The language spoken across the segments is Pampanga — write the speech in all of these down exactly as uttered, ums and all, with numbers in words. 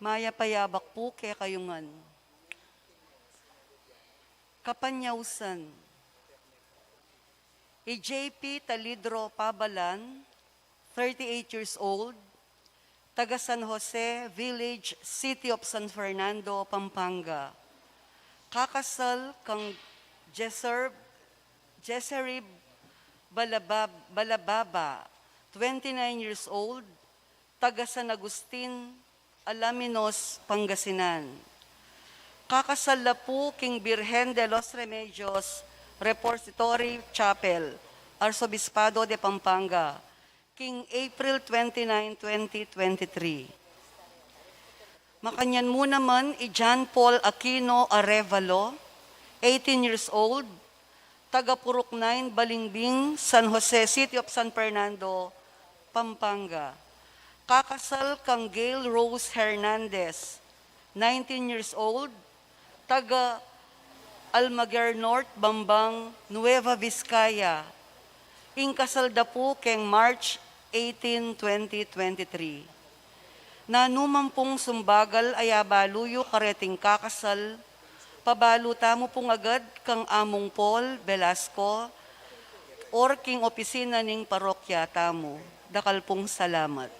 Mayap a yabak pu kekayu ngan. Kapanyausan. I J P Talidro Pabalan, thirty-eight years old, taga San Jose Village, City of San Fernando, Pampanga. Kakasal kang Jeser-, Jeserib Balabab-, Balababa, twenty-nine years old, taga San Agustin, Alaminos, Pangasinan. Kakasal la pu king Birhen de los Remedios Repository Chapel, Arsobispado de Pampanga, king April twenty-nine, twenty twenty-three. Makanyan mu naman i John Paul Aquino Arevalo, eighteen years old, taga Purok nine, Balingbing, San Jose, City of San Fernando, Pampanga. Kakasal kang Gail Rose Hernandez, nineteen years old, taga Almaguer North, Bambang, Nueva Vizcaya. Ing kasal da pu keng March eighteen, twenty twenty-three. Nanu man pung sumbagal a abalu yu kareting kakasal, pabalu tamu pung agad kang Among Paul Velasco or king opisina ning parokya tamu. Dakal pung salamat.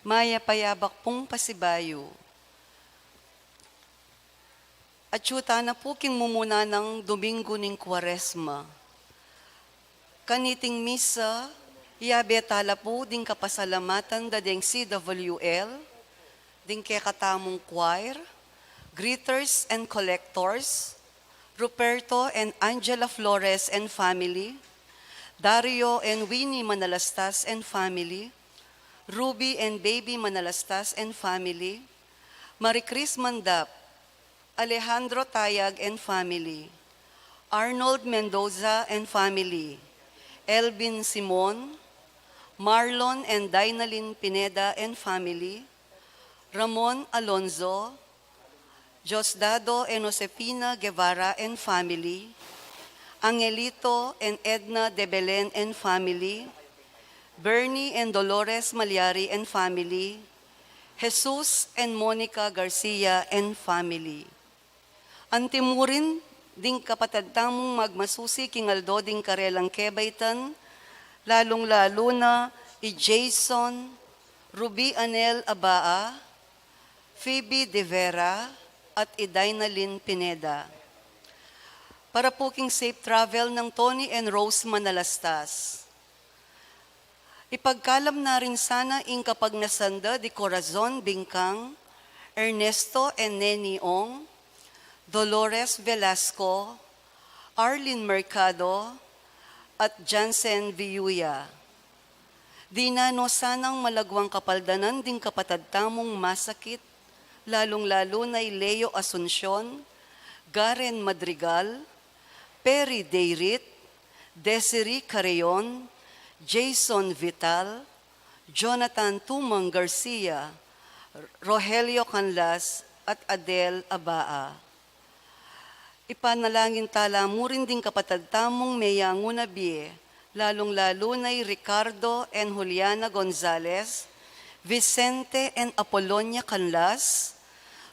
Mayap a yabak pung pasibayu. Atyu tana pu king mumuna nang Domingo ning Kuaresma. Kaniting misa, yabe tala pu ding kapasalamatan da deng C W L, ding kekatamung choir, greeters and collectors, Ruperto and Angela Flores and family, Dario and Winnie Manalastas and family, Ruby and Baby Manalastas and family, Marie Chris Mandap, Alejandro Tayag and family, Arnold Mendoza and family, Elvin Simon, Marlon and Dinalyn Pineda and family, Ramon Alonzo, Diosdado and Josefina Guevara and family, Angelito and Edna de Belen and family, Bernie and Dolores Malyari and family, Jesus and Monica Garcia and family. Antimurin ding kapatad tamung magmasusi king aldo ding karelang kebaitan, lalung-lalu na i Jason, Ruby Anel Abaa, Phoebe De Vera, at i Dinalyn Pineda. Para pu king safe travel nang Tony and Rose Manalastas. Ipagkalam na rin sana ing kapagnasan da di Corazon Bingkang, Ernesto and Neni Ong, Dolores Velasco, Arlene Mercado, at Jansen Viuya. Dina no sanang malagwang kapaldanan ding kapatad tamung masakit, lalung-lalu na i Leo Asuncion, Garen Madrigal, Perry Dayrit, Desiree Carreon, Jason Vital, Jonathan Tumang Garcia, Rogelio Canlas, at Adel Abaa. Ipanalangin tala mu rin ding kapatad tamung meyangu na bie, lalung-lalu na i Ricardo and Juliana Gonzalez, Vicente and Apolonia Canlas,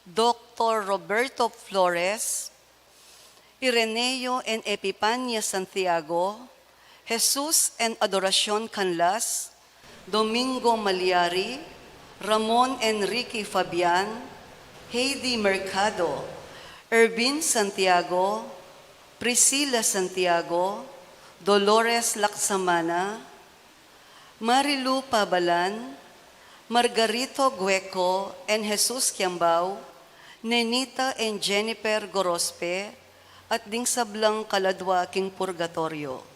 Doktor Roberto Flores, Ireneo and Epipania Santiago, Jesus and Adoracion Canlas, Domingo Malyari, Ramon Enrique Fabian, Heidi Mercado, Ervin Santiago, Priscilla Santiago, Dolores Laksamana, Marilu Pabalan, Margarito Gueco and Jesus Kiambao, Nenita and Jennifer Gorospe, at ding sablang kaladwa king purgatoryo.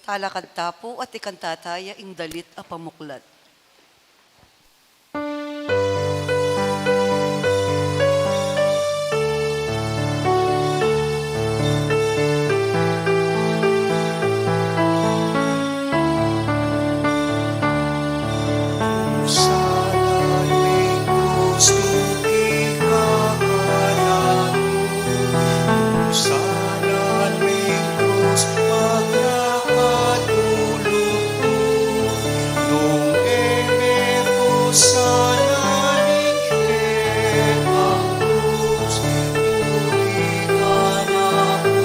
Talakad ta pu at ikanta taya ing dalit a pamuklat. Sanan ming krus, maglakad bulung ku, nung e me pu sanan ing kekang krus, tuki ka na pu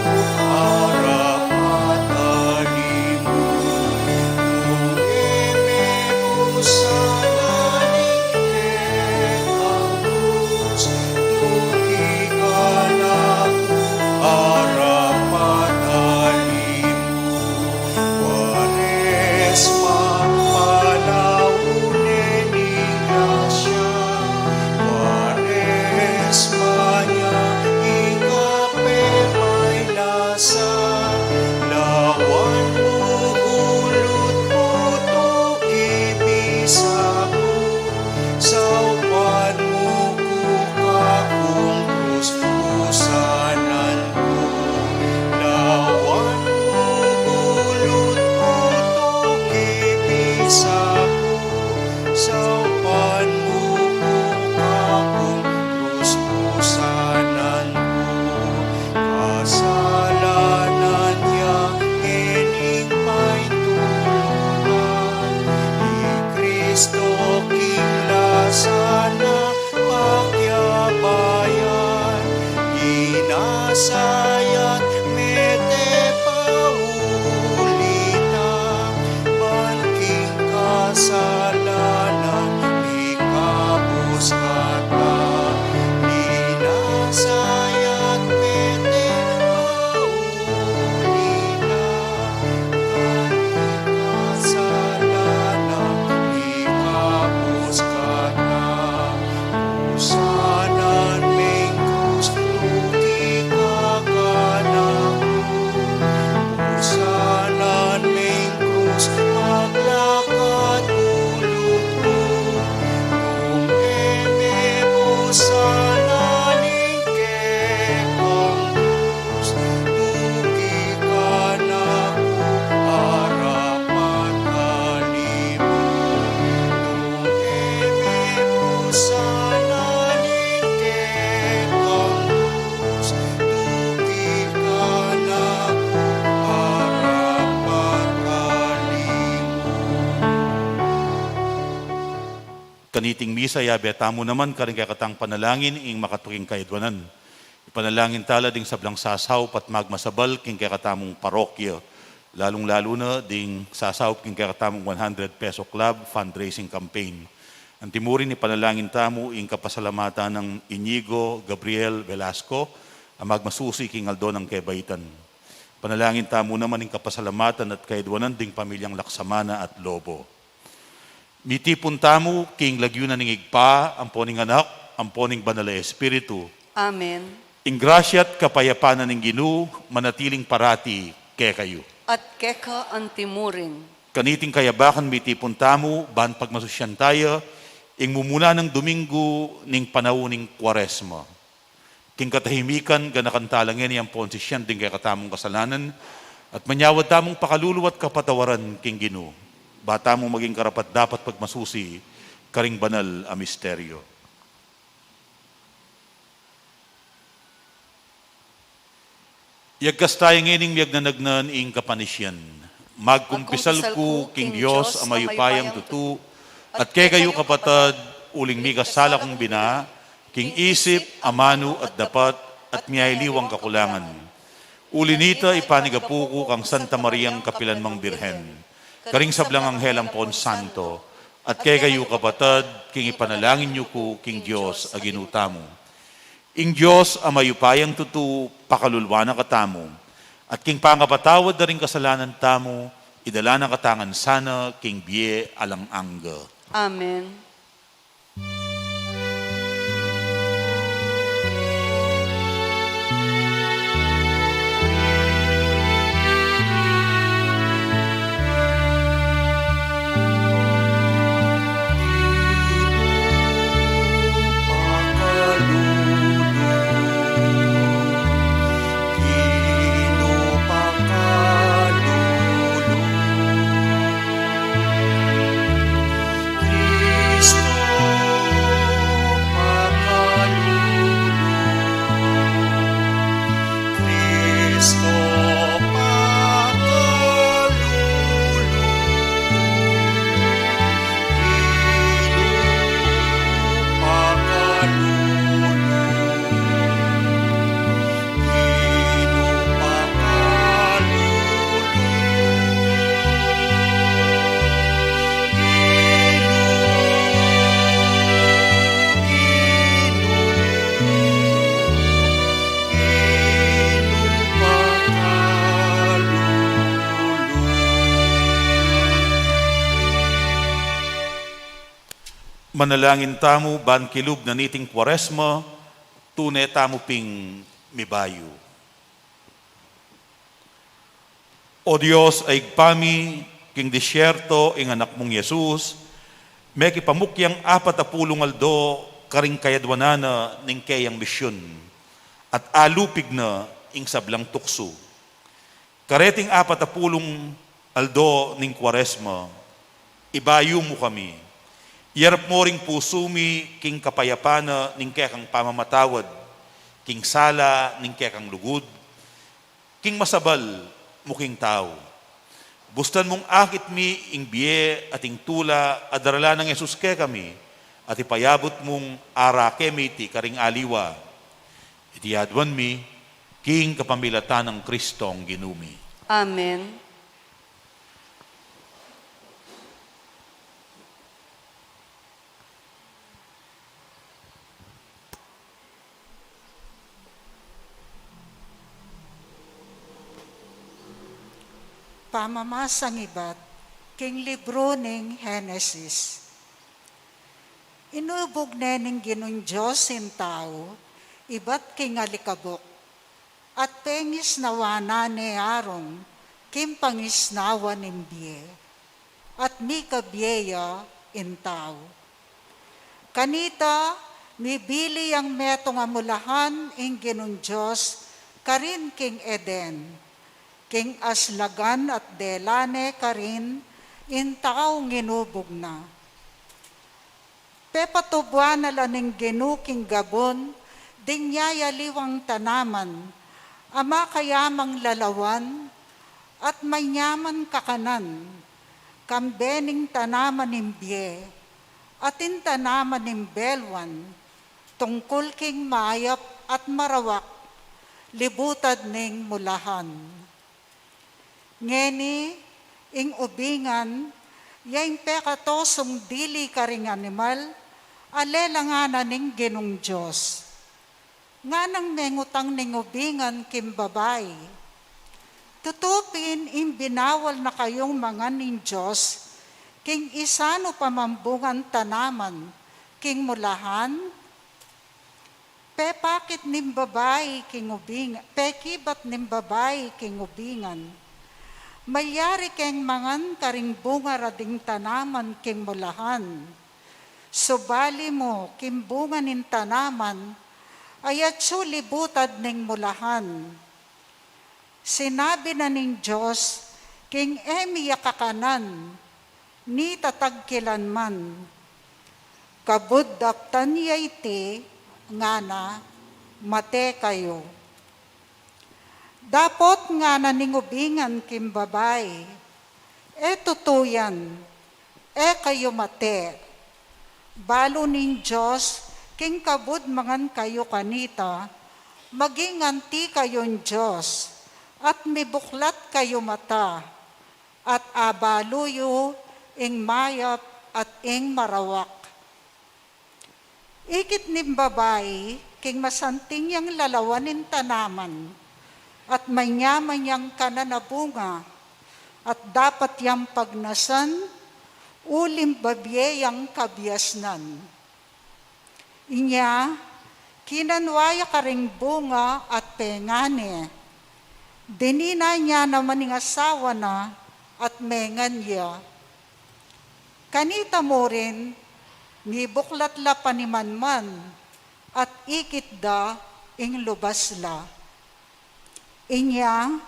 arap at talimu. Nung e me pu sanan ing kekang krus, tuki ka na pu arap at talimu. Kuaresma, panaun ne ning grasya. Kuaresma, nya ing kape may lasa. Lawan mu, bulut mu, tuki bisa ku. Saupan mu ku, kakung krus pusanan ku. Lawan mu, bulut mu, tuki bisa ku. Saupan mu ku, kakung krus pusanan ku. Kasalanan ya ngening paintulungan, i Kristo king lasa na pakiabayan, inasayat mete pauli ta, ban king kasalanan ikabus kata, inasayat mete pauli ta, ban king kasalanan ikabus kata. Pusanan meng krus, tuki ka kanaku. Pusanan meng krus, maglakad bulung ku. Nung e me pusanan ing kekang krus, tuki ka na ku arap at talimu. Nung e me pusanan ing kekang krus, tuki ka na ku arap at talimu. Kaniting misa, yabe tamu naman karing kekatang panalangin ing makatuking kaidwanan. Ipanalangin tala ding sablang sasaup at magmasabal king kekatamung parokya, lalung-lalu na ding sasaup king kekatamung one hundred peso club fundraising campaign. Antimurin, ipanalangin tamu ing kapasalamatan nang Inigo Gabriel Velasco, a magmasusi king aldo nang kebaitan. Panalangin tamu naman ing kapasalamatan at kaidwanan ding pamilyang Laksamana at Lobo. Mitipun tamu king lagyu na ning Ibpa, ampo ning Anak, ampo ning Banal a Espiritu. Amen. Ing grasya at kapayapan na ning Ginu manatiling parati kekayu. At keka antimurin. Kaniting kayabakan mitipun tamu ban pagmasusyan taya ing mumuna nang Dominggu ning panaun ning Kuaresma. King katahimikan, ganakan tala ngeni ampon sisian ding kekatamung kasalanan, at manyawad tamung pakalulu at kapatawaran king Ginu, ba tamu maging karapat-dapat pagmasusi karing banal a misteryo. Iyagkas taya ngening miyagnanagnan ing kapanisian. Magkumpisal ku king Dios a mayupayang tutu, at kekayu kapatad, uling mikasala kung bina, king isip, amanu, at dapat, at miyaliwang kakulangan. Uli nita, ipanigapu ku kang Santa Mariang kapilanmang Birhen, karing sablang anghel ampon santo, at kekayu kapatad, king ipanalangin yu ku king Dios a Ginu tamu. Ing Dios a mayupayang tutu pakalulwan na katamu, at king pangapatawad da ring kasalanan tamu, idala na katamu ngan sana king bie alang angga. Amen. Manalangin tamu ban kilub na niting Kuaresma, tune tamu ping mibayu. O Dios, Ibpa mi, king disyerto ing Anak mung Jesus, mekipamukyang apat a pulung aldo karing kayadwanan na ning keyang misyun, at alupig na ing sablang tuksu. Kareting apat a pulung aldo ning Kuaresma, ibayu mu kami. Iyarap mu ring pusu mi king kapayapan na ning kekang pamamatawad, king sala ning kekang lugud, king masabal mu king tau. Bustan mung akit mi ing bie at ing tula a daralan nang Jesus kekami, at ipayabut mung arake mi iti karing aliwa. Iti aduan mi, king kapamilatan nang Kristong Ginu mi. Amen. Pamamasang ibat king libru ning Henesis. Inubug ne ning Ginung Dios ing tau ibat king alikabuk, at pengisnawan na ne arung king pangisnawan ning bie, at mikabie ya ing tau. Kanita, mibili yang metung a mulahan ing Ginung Dios karin king Eden, king aslagan at dela ne karin ing taung inubug na. Pepatubuan na la ning Ginu king gabun ding yayaliwang tanaman a makayamang lalawan at manyaman kakanan, kambe ning tanaman ning bie at ing tanaman ning belwan, tungkul king mayap at marawak, libutad ning mulahan. Ngeni, ing ubingan, ya ing pekatosung dili karing animal, a lelangan na ning Ginung Dios. Nganang mengutang ning ubingan king babai, "Tutu pin ing binawal na kayung mangan ning Dios king isanu pa mang bungang tanaman king mulahan?" Pepakit ning babai king ubing-, pekibat ning babai king ubingan, "Malyari keng mangan karing bunga ra ding tanaman king mulahan. Subali mu king bunga ning tanaman a yatsu libutad ning mulahan." Sinabi na ning Dios, "King e mi ya kakanan, nita tagkilanman. Kabud daptan ya iti," ngana, "mate kayu." Dapot ngana ning ubingan king babai, "E tutu yan, e kayu mate. Balu ning Dios, king kabud mangan kayu kanita, maging anti kayung dios, at mibuklat kayu mata, at abalu yu ing mayap at ing marawak." Ikit ning babai king masanting yang lalawan ning tanaman, at manyaman yang kanan a bunga, at dapat yang pagnasan, uling babie yang kabiasnan. Inya, kinanwa ya karing bunga at pengane. Dininan ya naman ing asawa na at mengan ya. Kanita murin, mibuklat la panimanman, at ikit da ing lubas la. Inya,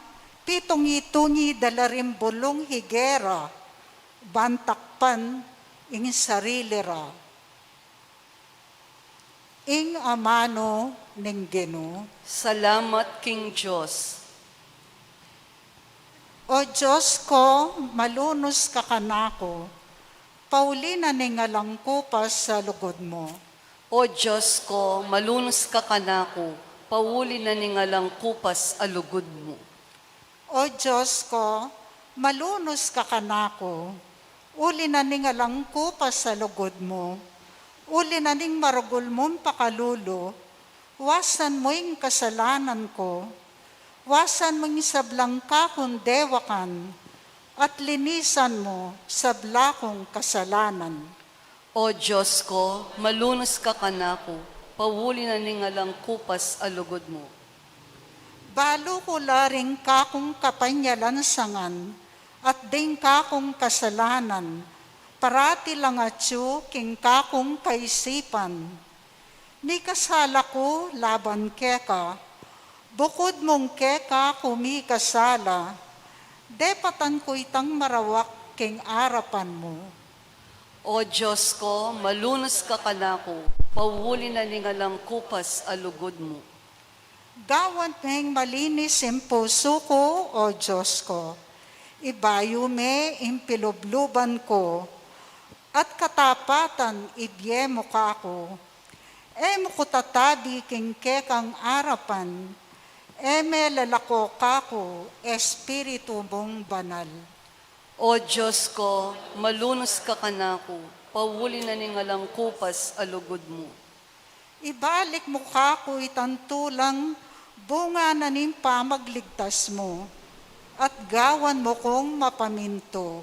pitungi-tungi da la ring bulung higera, ban takpan ing sarili ra. Ing amanu ning Ginu. Salamat king Dios. O Dios ko, malunus ka kanaku, pauli na ning alang kupas a lugud mu. O Dios ko, malunus ka kanaku, pauli na ning alang kupas a lugud mu. O Dios ko, malunus ka kanaku, uli na ning alang kupas a lugud mu, uli na ning maragul mung pakalulu, wasan mu ing kasalanan ku, wasan mu ing sablang kakung dewakan, at linisan mu sabla kung kasalanan. O Dios ko, malunus ka kanaku, pauli na ning alang kupas a lugud mu. Balu ku la ring kakung kapanyalansangan at ding kakung kasalanan, parati lang atyu king kakung kaisipan. Mikasala ku laban keka, bukud mung keka ku mikasala, depatan ku itang marawak king arapan mu. O Dios ko, malunus ka kanaku, pauli na ning alang kupas a lugud mu. Gawan meng malinis ing pusu ku, O Dios ko, ibayu me ing pilubluban ku, at katapatan ibie mu kaku. E mu ku tatabi king kekang arapan, e me lalako kaku Espiritu mung Banal. O Dios ko, malunus ka kanaku, pauli na ning alang kupas a lugud mu. Ibalik mu kaku itang tulang bunga na ning pamagligtas mu, at gawan mu kung mapamintu.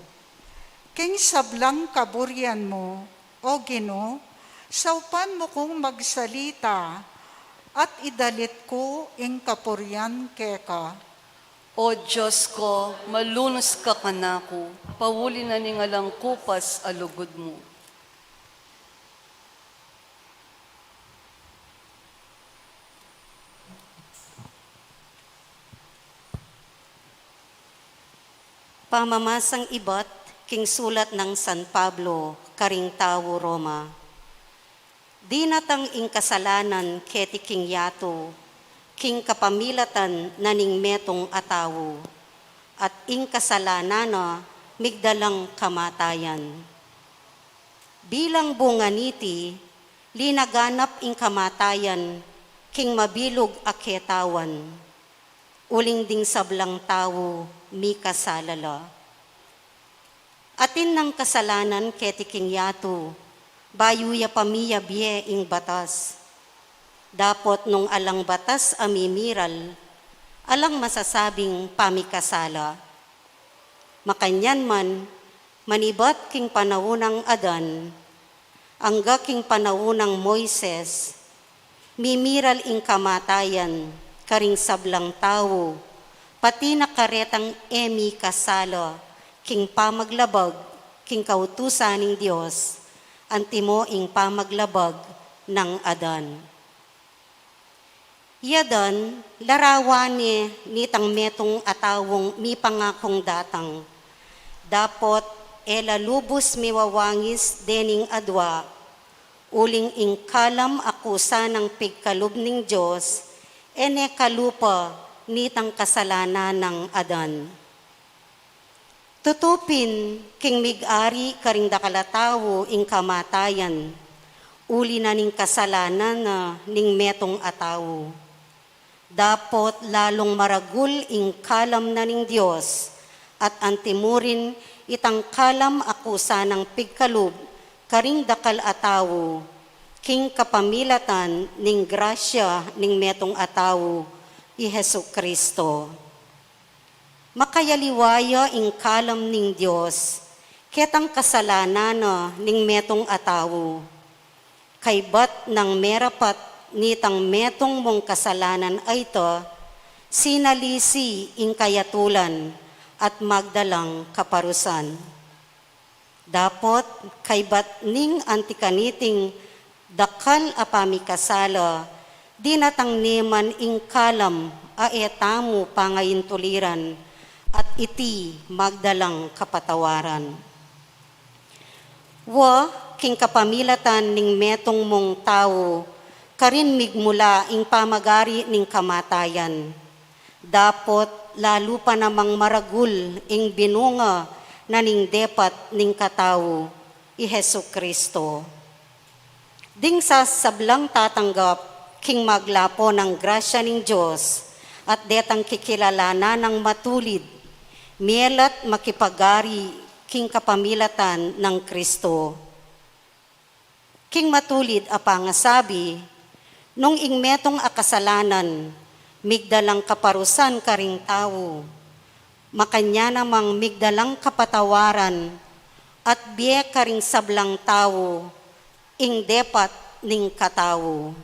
King sablang kaburian mu, O Ginu, saupan mu kung magsalita, at idalit ku ing kapurian keka. O Dios ko, malunus ka kanaku, pauli na ning alang kupas a lugud mu. Pamamasang ibat king sulat nang San Pablo karing tau Roma. Dinatang ing kasalanan keti king yatu, king kapamilatan na ning metung a tau, at ing kasalanan na migdalang kamatayan. Bilang bunga niti, linaganap ing kamatayan king mabilug a ketawan, uling ding sablang tau mikasala la. Atin nang kasalanan keti king yatu, bayu ya pa miyabie ing batas. Dapot nung alang batas a mimiral, alang masasabing pamikasala. Makanyan man, manibat king panaun nang Adan, angga king panaun nang Moises, mimiral ing kamatayan karing sablang tau, pati na karetang e mikasala king pamaglabag king kautusan ning Dios, antimo ing pamaglabag nang Adan. I Adan, larawan ne nitang metung a taung mipangakung datang. Dapot e la lubus miwawangis dening adua, uling ing kalam a kusa nang pigkalub ning Dios, e ne kalupa nitang kasalanan nang Adan. Tutu pin, king mig-ari karing dakal a tau ing kamatayan, uli na ning kasalanan na ning metung a tau. Dapot lalung maragul ing kalam na ning Dios, at antimurin itang kalam a kusa nang pigkalub karing dakal a tau, king kapamilatan ning grasya ning metung a tau, i Jesu-Cristo. Makayaliwa ya ing kalam ning Dios ketang kasalanan na ning metung a tau. Kaybat nang merapat nitang metung mung kasalanan a ita, sinalisi ing kayatulan at magdalang kaparusan. Dapot kaybat ning anti kaniting dakal a pamikasala, dinatang ne man ing kalam a e tamu pangaintuliran, at iti magdalang kapatawaran. Wa, king kapamilatan ning metung mung tau, karin migmula ing pamag-ari ning kamatayan. Dapot lalu pa namang maragul ing binunga na ning depat ning katau, i Jesu-Cristo. Ding sasablang tatanggap king maglapo nang grasya ning Dios at detang kikilalanan nang matulid, mielat makipag-ari king kapamilatan nang Cristo. King matulid a pangasabi, nung ing metung a kasalanan migdalang kaparusan karing tau, makanyan namang migdalang kapatawaran at bie karing sablang tau ing depat ning katau.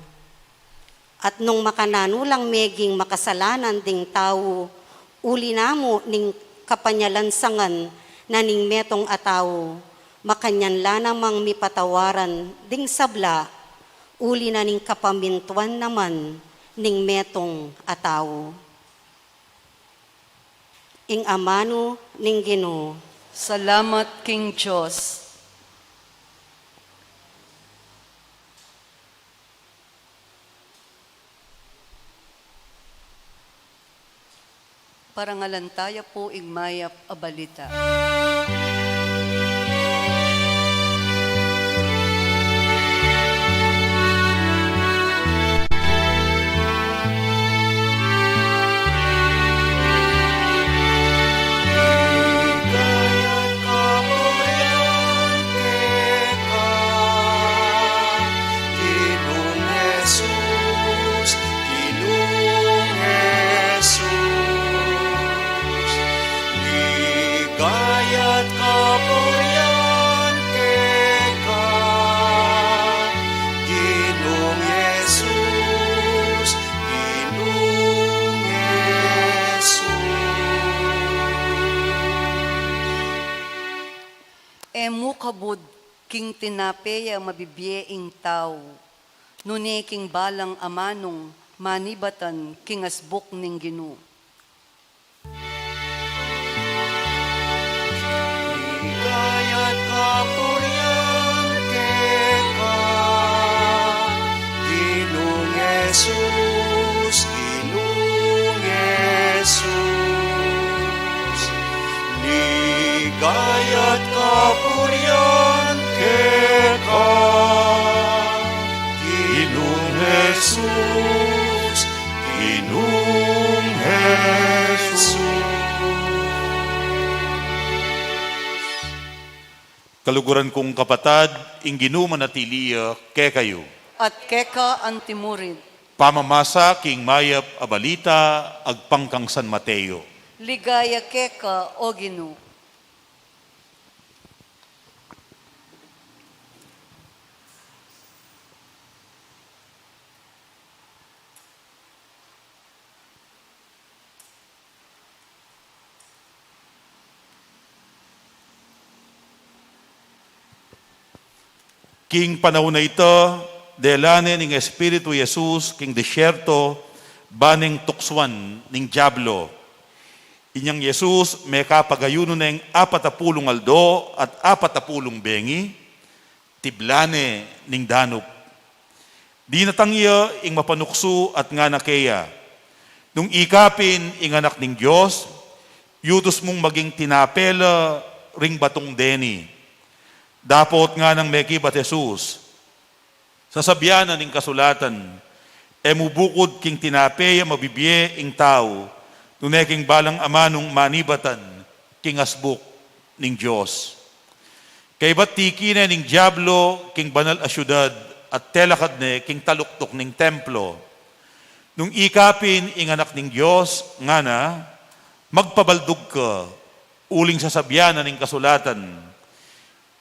At nung makananu lang meging makasalanan ding tau, uli na mu ning kapanyalansangan na ning metung a tau, makanyan la namang mipatawaran ding sabla, uli na ning kapamintuan naman ning metung a tau. Ing amanu ning Ginu. Salamat king Dios. Parangalan taya pu ing mayap a balita. Ginung Jesus, Ginung Jesus, ligaya't kapurian keka. Ginung Jesus, Ginung Jesus. E mu kabud king tinape ya mabibie ing tau, nune king balang amanung manibatan king asbuk ning Ginu. Ligaya't kapurian keka, Ginung Jesus, Ginung Jesus. Ligaya't kapurian keka, Ginung Jesus, Ginung Jesus. Kaluguran kung kapatad, ing Ginu manatili ya kekayu. At keka antimurin. Pamamasa king mayap a balita agpang kang San Mateo. Ligaya keka, O Ginu. King panaun a ita, dela ne ning Espiritu i Jesus king disyerto, ban neng tuksuan ning Diablo. Inyang Jesus, mekapag-ayunu neng apat a pulung aldo at apat a pulung bengi, tiblan ne ning danup. Dinatang ya ing mapanuksu at ngana keya, "Nung ika pin ing Anak ning Dios, yutus mung maging tinape la ring batung deni." Dapot nganang mekibat Jesus, "Sasabian na ning kasulatan, 'E mu bukud king tinape ya mabibie ing tau, nune king balang amanung manibatan king asbuk ning Dios.'" Kaybat tiki ne ning Diablo king banal a siudad at telakad ne king taluktuk ning templo. "Nung ika pin ing Anak ning Dios," ngana, "magpabaldug ka, uling sasabian na ning kasulatan,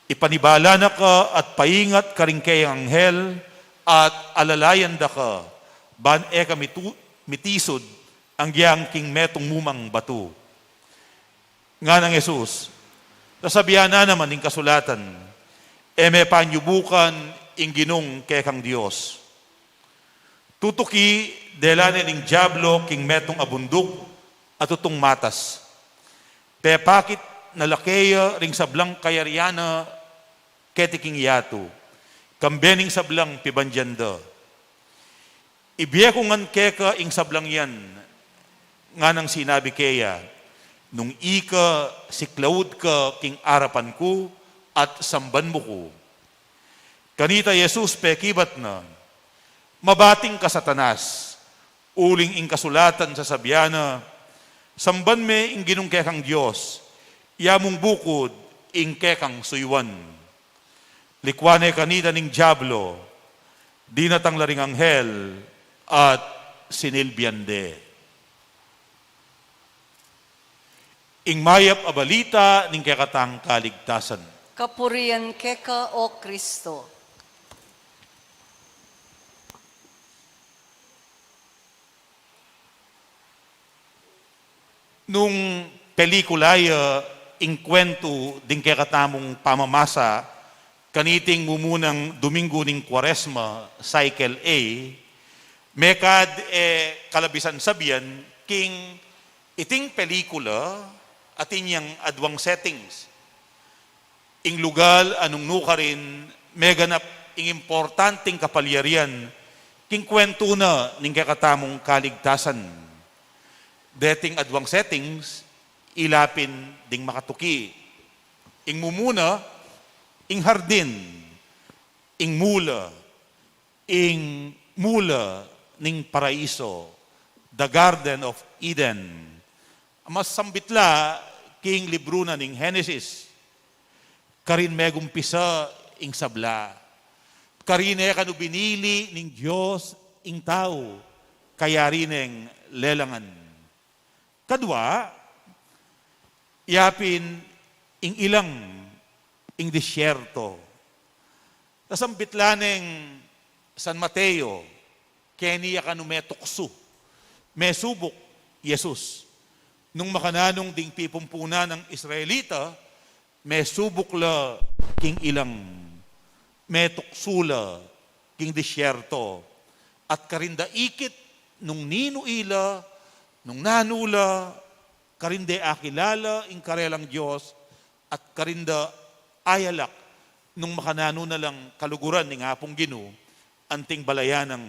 'Ipanibala na ka at paingat karing keyang anghel at alalayan da ka, ban e ka mitu-, mitisud anggiyang king metung mu mang batu.'" Nganang Jesus, "Sasabian na naman ning kasulatan, 'E me panyubukan ing Ginung kekang Dios.'" Tutuki, dela ne ning Diablo king metung a bunduk a tutung matas. Pepakit na la keya ring sablang kayarian na keti king yatu, kambe ning sablang pibandian da. "Ibie ku ngan keka ing sablang yan," nganang sinabi keya, "nung ika, siklaud ka king arapan ku at samban mu ku." Kanita Jesus pekibat na, "Mabating ka, Satanas, uling ing kasulatan sasabian na, 'Samban me ing Ginung kekang Dios, ya mung bukud ing kekang suyuan.'" Likwan ne kanita ning Diablo, dinatang la ring anghel at sinilbian de. Ing mayap a balita ning kekatang kaligtasan. Kapurian keka, O Kristo. Nung pelikula ya ing kwentu ding kekatamung pamamasa kaniting mumunang Domingo ning Kuaresma, Cycle A, mekad e kalabisan sabian king iting pelikula atin yang aduang settings. Ing lugal a nung nukarin meganap ing importanteng kapalyarian king kwentu na ning kekatamung kaligtasan. Deting aduang settings, ila pin ding makatuki. Ing mumuna, ing hardin, ing mula, ing mula ning paraiso, the Garden of Eden. Masambit la king libru na ning Henesis. Karin megumpisa ing sabla. Karin e kanu binili ning Dios ing tau, kayari neng lelangan. Kadua, ya pin ing ilang, ing disyerto. Sasambit la neng San Mateo, keni ya kanu metuksu, mesubuk Jesus. Nung makananung ding pipumpunan nang Israelita, mesubuk la king ilang, metuksu la king disyerto, at karin da ikit nung ninu ila, nung nanu la, karin de akilala ing karelang Dios, at karin da ayalak nung makananu na lang kaluguran ning Apung Ginu, anting balayan nang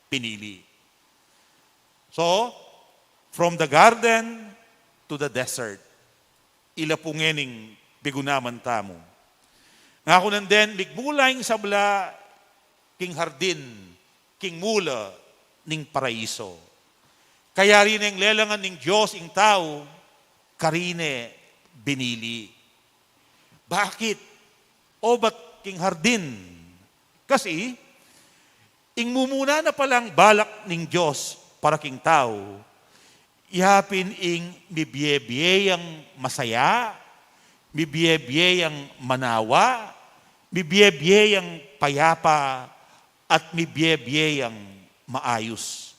pinili. So, from the garden to the desert, ila pu ngening pigunaman tamu. Ngaku nang den, migmula ing sabla king hardin, king mula ning paraiso. Kayari neng lelangan ning Dios ing tau, karin ne binili. Bakit? Obat king hardin. Kasi, ing mumuna na palang balak ning Dios para king tau, ya pin ing mibie-bie yang masaya, mibie-bie yang manawa, mibie-bie yang payapa, at mibie-bie yang maayus.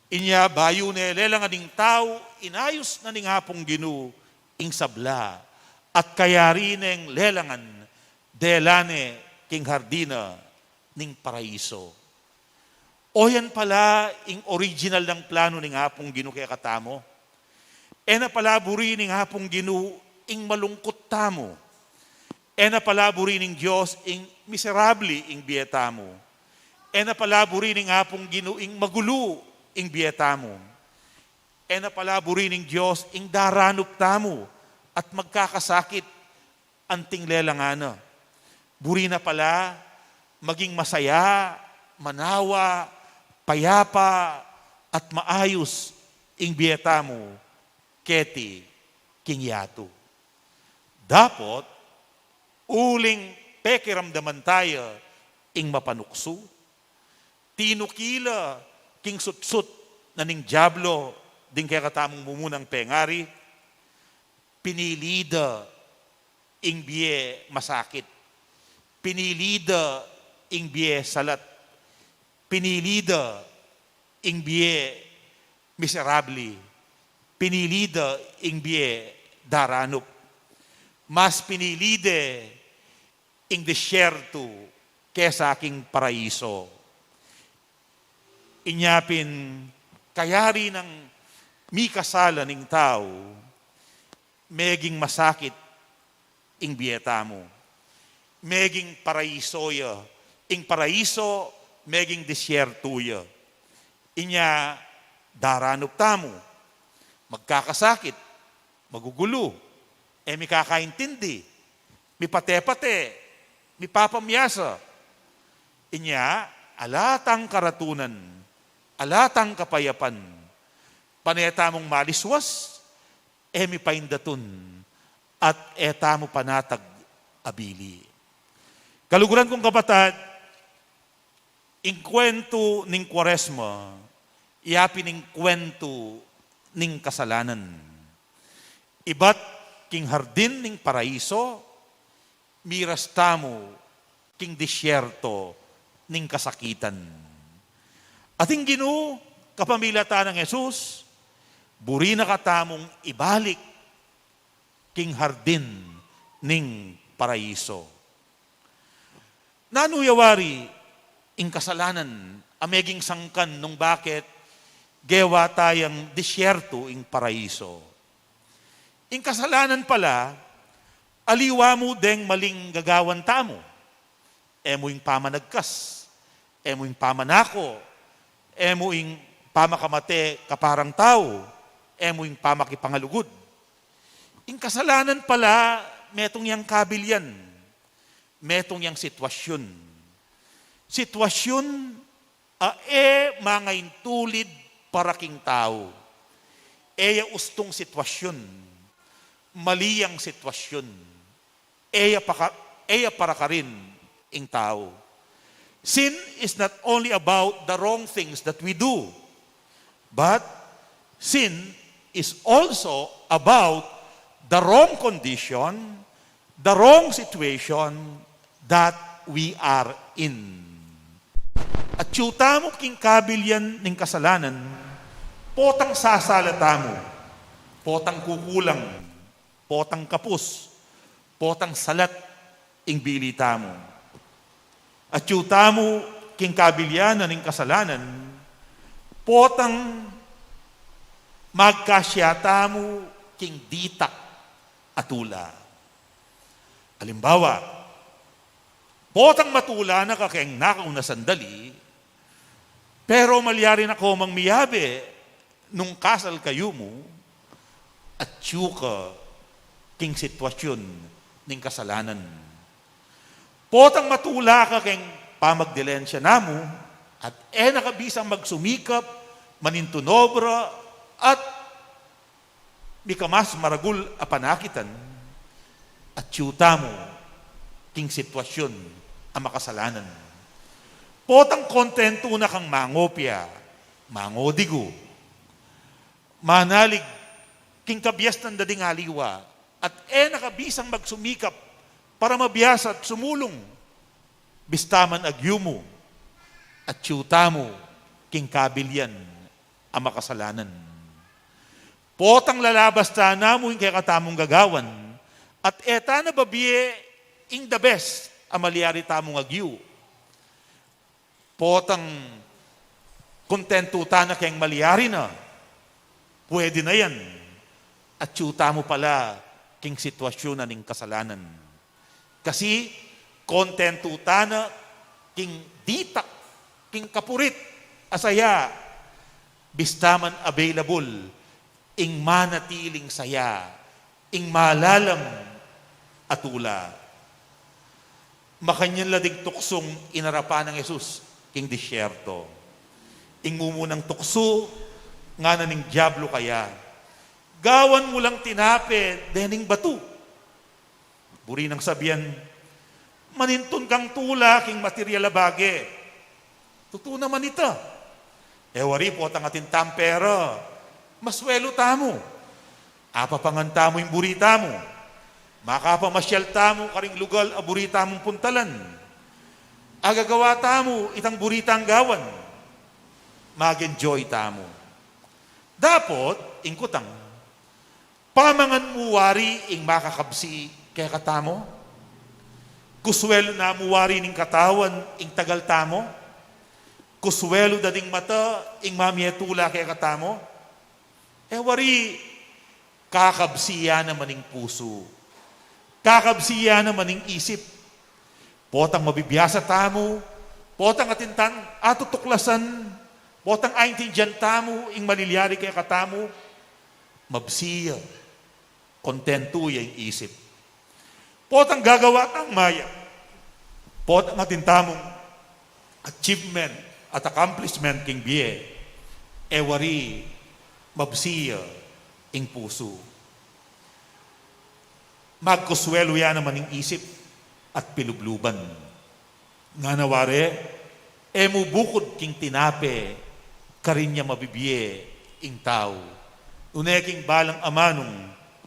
Inya bayu ne lelangan ning tau, inayus na ning Apung Ginu ing sabla, at kayari neng lelangan, dela ne king hardin na ning paraiso. O yan pala ing original nang plano ning Apung Ginu kekatamu. E na pala buri ning Apung Ginu ing malungkut tamu. E na pala buri ning Dios ing miserable ing bie tamu. E na pala buri ning Apung Ginu ing magulu ing bie tamu. E na pala buri ning Dios ing daranup tamu at magkakasakit anting lelangan na. Buri na pala maging masaya, manawa, payapa, at maayus ing bie tamu keti king yatu. Dapot, uling pekiramdaman taya ing mapanuksu, tinuki la king sutsut na ning Diablo ding kekatamung mumunang pengari, pinili da ing bie masakit, pinili da ing bie salat, pinili da ing bie miserable, pinili da ing bie daranup. Mas pinili de ing disyertu kesa king paraiso. Inya pin, kayari nang mikasala ning tau, meging masakit ing bie tamu. Meging paraiso ya, ing paraiso meging disyertu ya. Inya daranup tamu, magkakasakit, magugulu, e mikakaintindi, mipate-pate, mipapamyasa. Inya, ala tang karatunan, ala tang kapayapan. Pane tamung maliswas, e mipaindatun, at e tamu panatag abili. Kaluguran kung kapatad, ing kwentu ning Kuaresma, ya pin ing kwentu ning kasalanan. Ibat king hardin ning paraiso, miras tamu king disyerto ning kasakitan. Ating Ginu, kapamilatan nang Jesus, Buri na katamung ibalik king hardin ning paraiso. Nanu ya wari ing kasalanan a meging sangkan nung bakit gewa tayang disyerto ing paraiso? Ing kasalanan pala, aliwa mu deng maling gagawan tamu. E mu ing pamanagkas, e mu ing pamanako, e mu ing pamakamate kaparang tau, e mu ing pamakipangalugud. Ing kasalanan pala, metung yang kabilyan, metung yang sitwasyun. Sitwasyun a e mangaintulid para king tau. E ya ustung sitwasyun, mali yang sitwasyun. E ya paka-, e ya para karin ing tau. Sin is not only about the wrong things that we do, but sin is also about the wrong condition, the wrong situation that we are in. Atyu tamu king kabilyan ning kasalanan, potang sasala tamu, potang kukulang, potang kapus, potang salat ing bili tamu. Atyu tamu king kabilyan na ning kasalanan, potang magkasya tamu king ditak a tula. Alimbawa, potang matula na ka keng nakauna sandali, pero malyari na komang miyabe nung kasal kayu mu, atyu ka king sitwasyun ning kasalanan. Potang matula ka keng pamagdilensya na mu, at e na ka bisang magsumikap manintun obra at mika mas maragul a panakitan, atyu tamu king sitwasyun a makasalanan. Potang kontentu na kang mangopya, mangodigu, manalig king kabiasnan da ding aliwa, at e na ka bisang magsumikap para mabiasa at sumulung. Bista man agyu mu, atyu tamu king kabilyan a makasalanan. Potang lalabas tana mu ing kekatamung gagawan, at e tana babie ing the best a malyari tamung agyu. Potang kontentu tana keng malyari na, pwede na yan, atyu tamu pala king sitwasyun na ning kasalanan. Kasi kontentu tana king ditak, king kapurit a saya, bista man available ing manatiling saya, ing malalam a tula. Makanyan la ding tuksung inarapan nang Jesus king disyerto. Ing mumunang tuksu, ngana ning dyablu kaya, "Gawan mu lang tinape dening batu." Buri nang sabian, "Manintun kang tula king material a bage." Tutu naman ita. E wari, potang atin tamung pera, maswelu tamu. Apapangan tamu ing buri tamu. Makapamasyal tamu karing lugal a buri tamung puntalan. Agagawa tamu itang buri tang gawan. Mag-enjoy tamu. Dapot, ing kutang, pamangan mu wari ing makakabsi kekatamu? Kuswelu na mu wari ning katawan ing tagal tamu? Kuswelu da ding mata ing mamie tula kekatamu? E wari, kakabsi ya naman ing pusu. Kakabsi ya naman ing isip. Potang mabibiasa tamu, potang atin tang atutuklasan, potang aintindian tamu ing malilyari kekatamu, mabsi ya, kontentu ya ing isip. Potang gagawa tang mayap, potang atin tamung achievement at accomplishment king bie, e wari, mabsi ya ing pusu. Magkuswelu ya naman ing isip at pilubluban. Ngana wari, e mu bukud king tinape karin ya mabibie ing tau, nune king balang amanung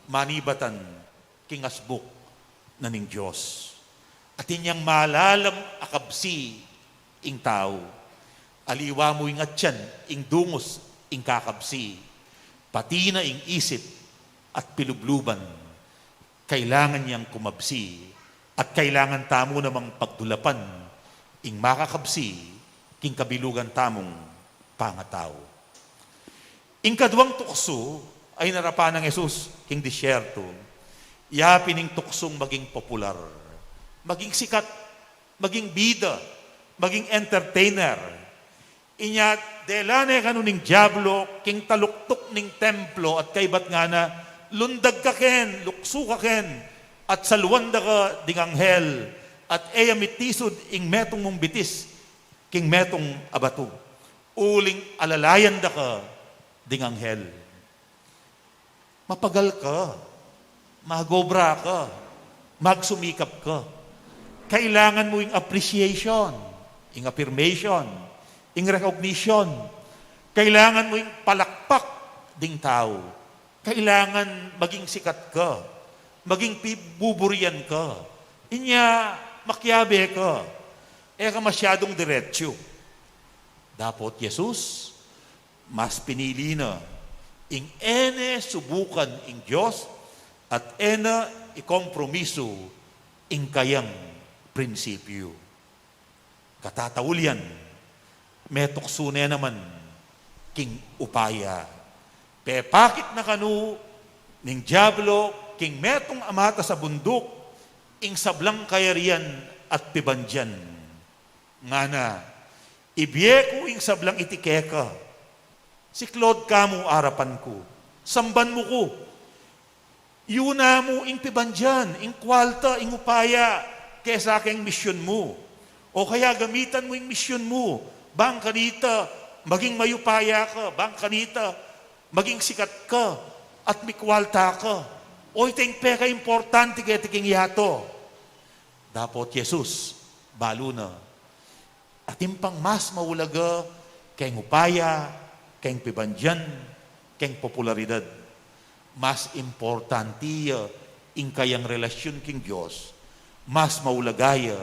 manibatan king asbuk na ning Dios. Atin yang malalam a kabsi ing tau. Aliwa mu ing atyan, ing dungus, ing kakabsi. Pati na ing isip at pilubluban, kailangan yang kumabsi, at kailangan tamu namang pagdulapan ing makakabsi king kabilugan tamung pangatau. Ing kaduang tuksu a inarapan nang Jesus king disyerto, ya pin ing tuksung maging popular, maging sikat, maging bida, maging entertainer. Inya dela ne kanu ning Diablo king taluktuk ning templo at kaybat ngana, "Lundag ka ken, luksu ka ken, at saluan da ka ding anghel, at e ya mitisud ing metung mung bitis king metung a batu, uling alalayan da ka ding anghel." Mapagal ka, magobra ka, magsumikap ka. Kailangan mu ing appreciation, ing affirmation, ing recognition. Kailangan mu ing palakpak ding tau. Kailangan maging sikat ka, maging pibuburian ka. Inya makiabe ka, e ka masyadung diretsu. Dapot Jesus, mas pinili na ing e ne subukan ing Dios at e na ikompromisu ing kayang prinsipyu. Katataul yan, metuksu ne naman king upaya. Pepakit na kanu ning Diablo king metung a mata sa bunduk ing sablang kayarian at pibandian. Ngana, "Ibie ku ing sablang iti keka. Siklaud ka mu arapan ku. Samban mu ku. Iyuna mu ing pibandian, ing kualta, ing upaya, kesa keng misyun mu. O kaya gamitan mu ing misyun mu, bang kanita maging mayupaya ka, bang kanita maging sikat ka, at mikualta ka. O ita ing pekaimportante keti king yatu." Dapot Jesus, balu na, atin pang mas maulaga keng upaya, keng pibandian, keng popularidad. Mas importante ya ing kayang relasyun king Dios. Mas maulaga ya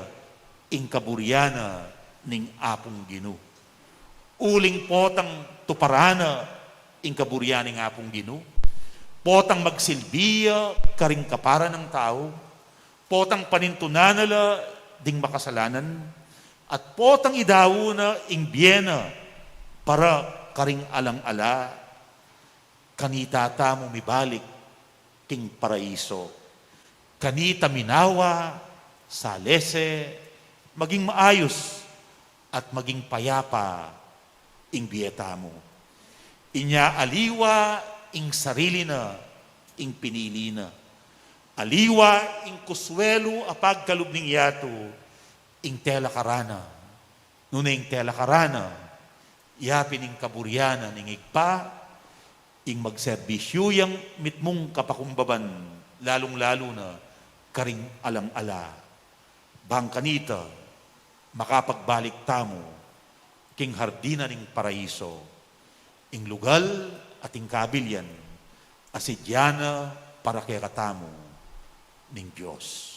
ing kaburian na ning Apung Ginu. Uling potang tuparan na ing kaburian ning Apung Ginu, potang magsilbi ya karing kapara nang tau, potang panintunan na la ding makasalanan, at potang idaun na ing bie na para karing alang-ala, kanita tamu mibalik king paraiso. Kanita minawa, salese, maging maayus, at maging payapa ing bie tamu. Inya aliwa ing sarili na, ing pinili na. Aliwa ing kuswelu a pagkalub ning yatu, ing telakaran na. Nune ing telakaran na, ya pin ing kaburian na ning Ibpa, ing magserbisyu yang mitmung kapakumbaban, lalung-lalu na karing alang-ala. Bang kanita, makapagbalik tamu king hardin na ning paraiso, ing lugal at ing kabilian a sidya na para kekatamu ning Dios.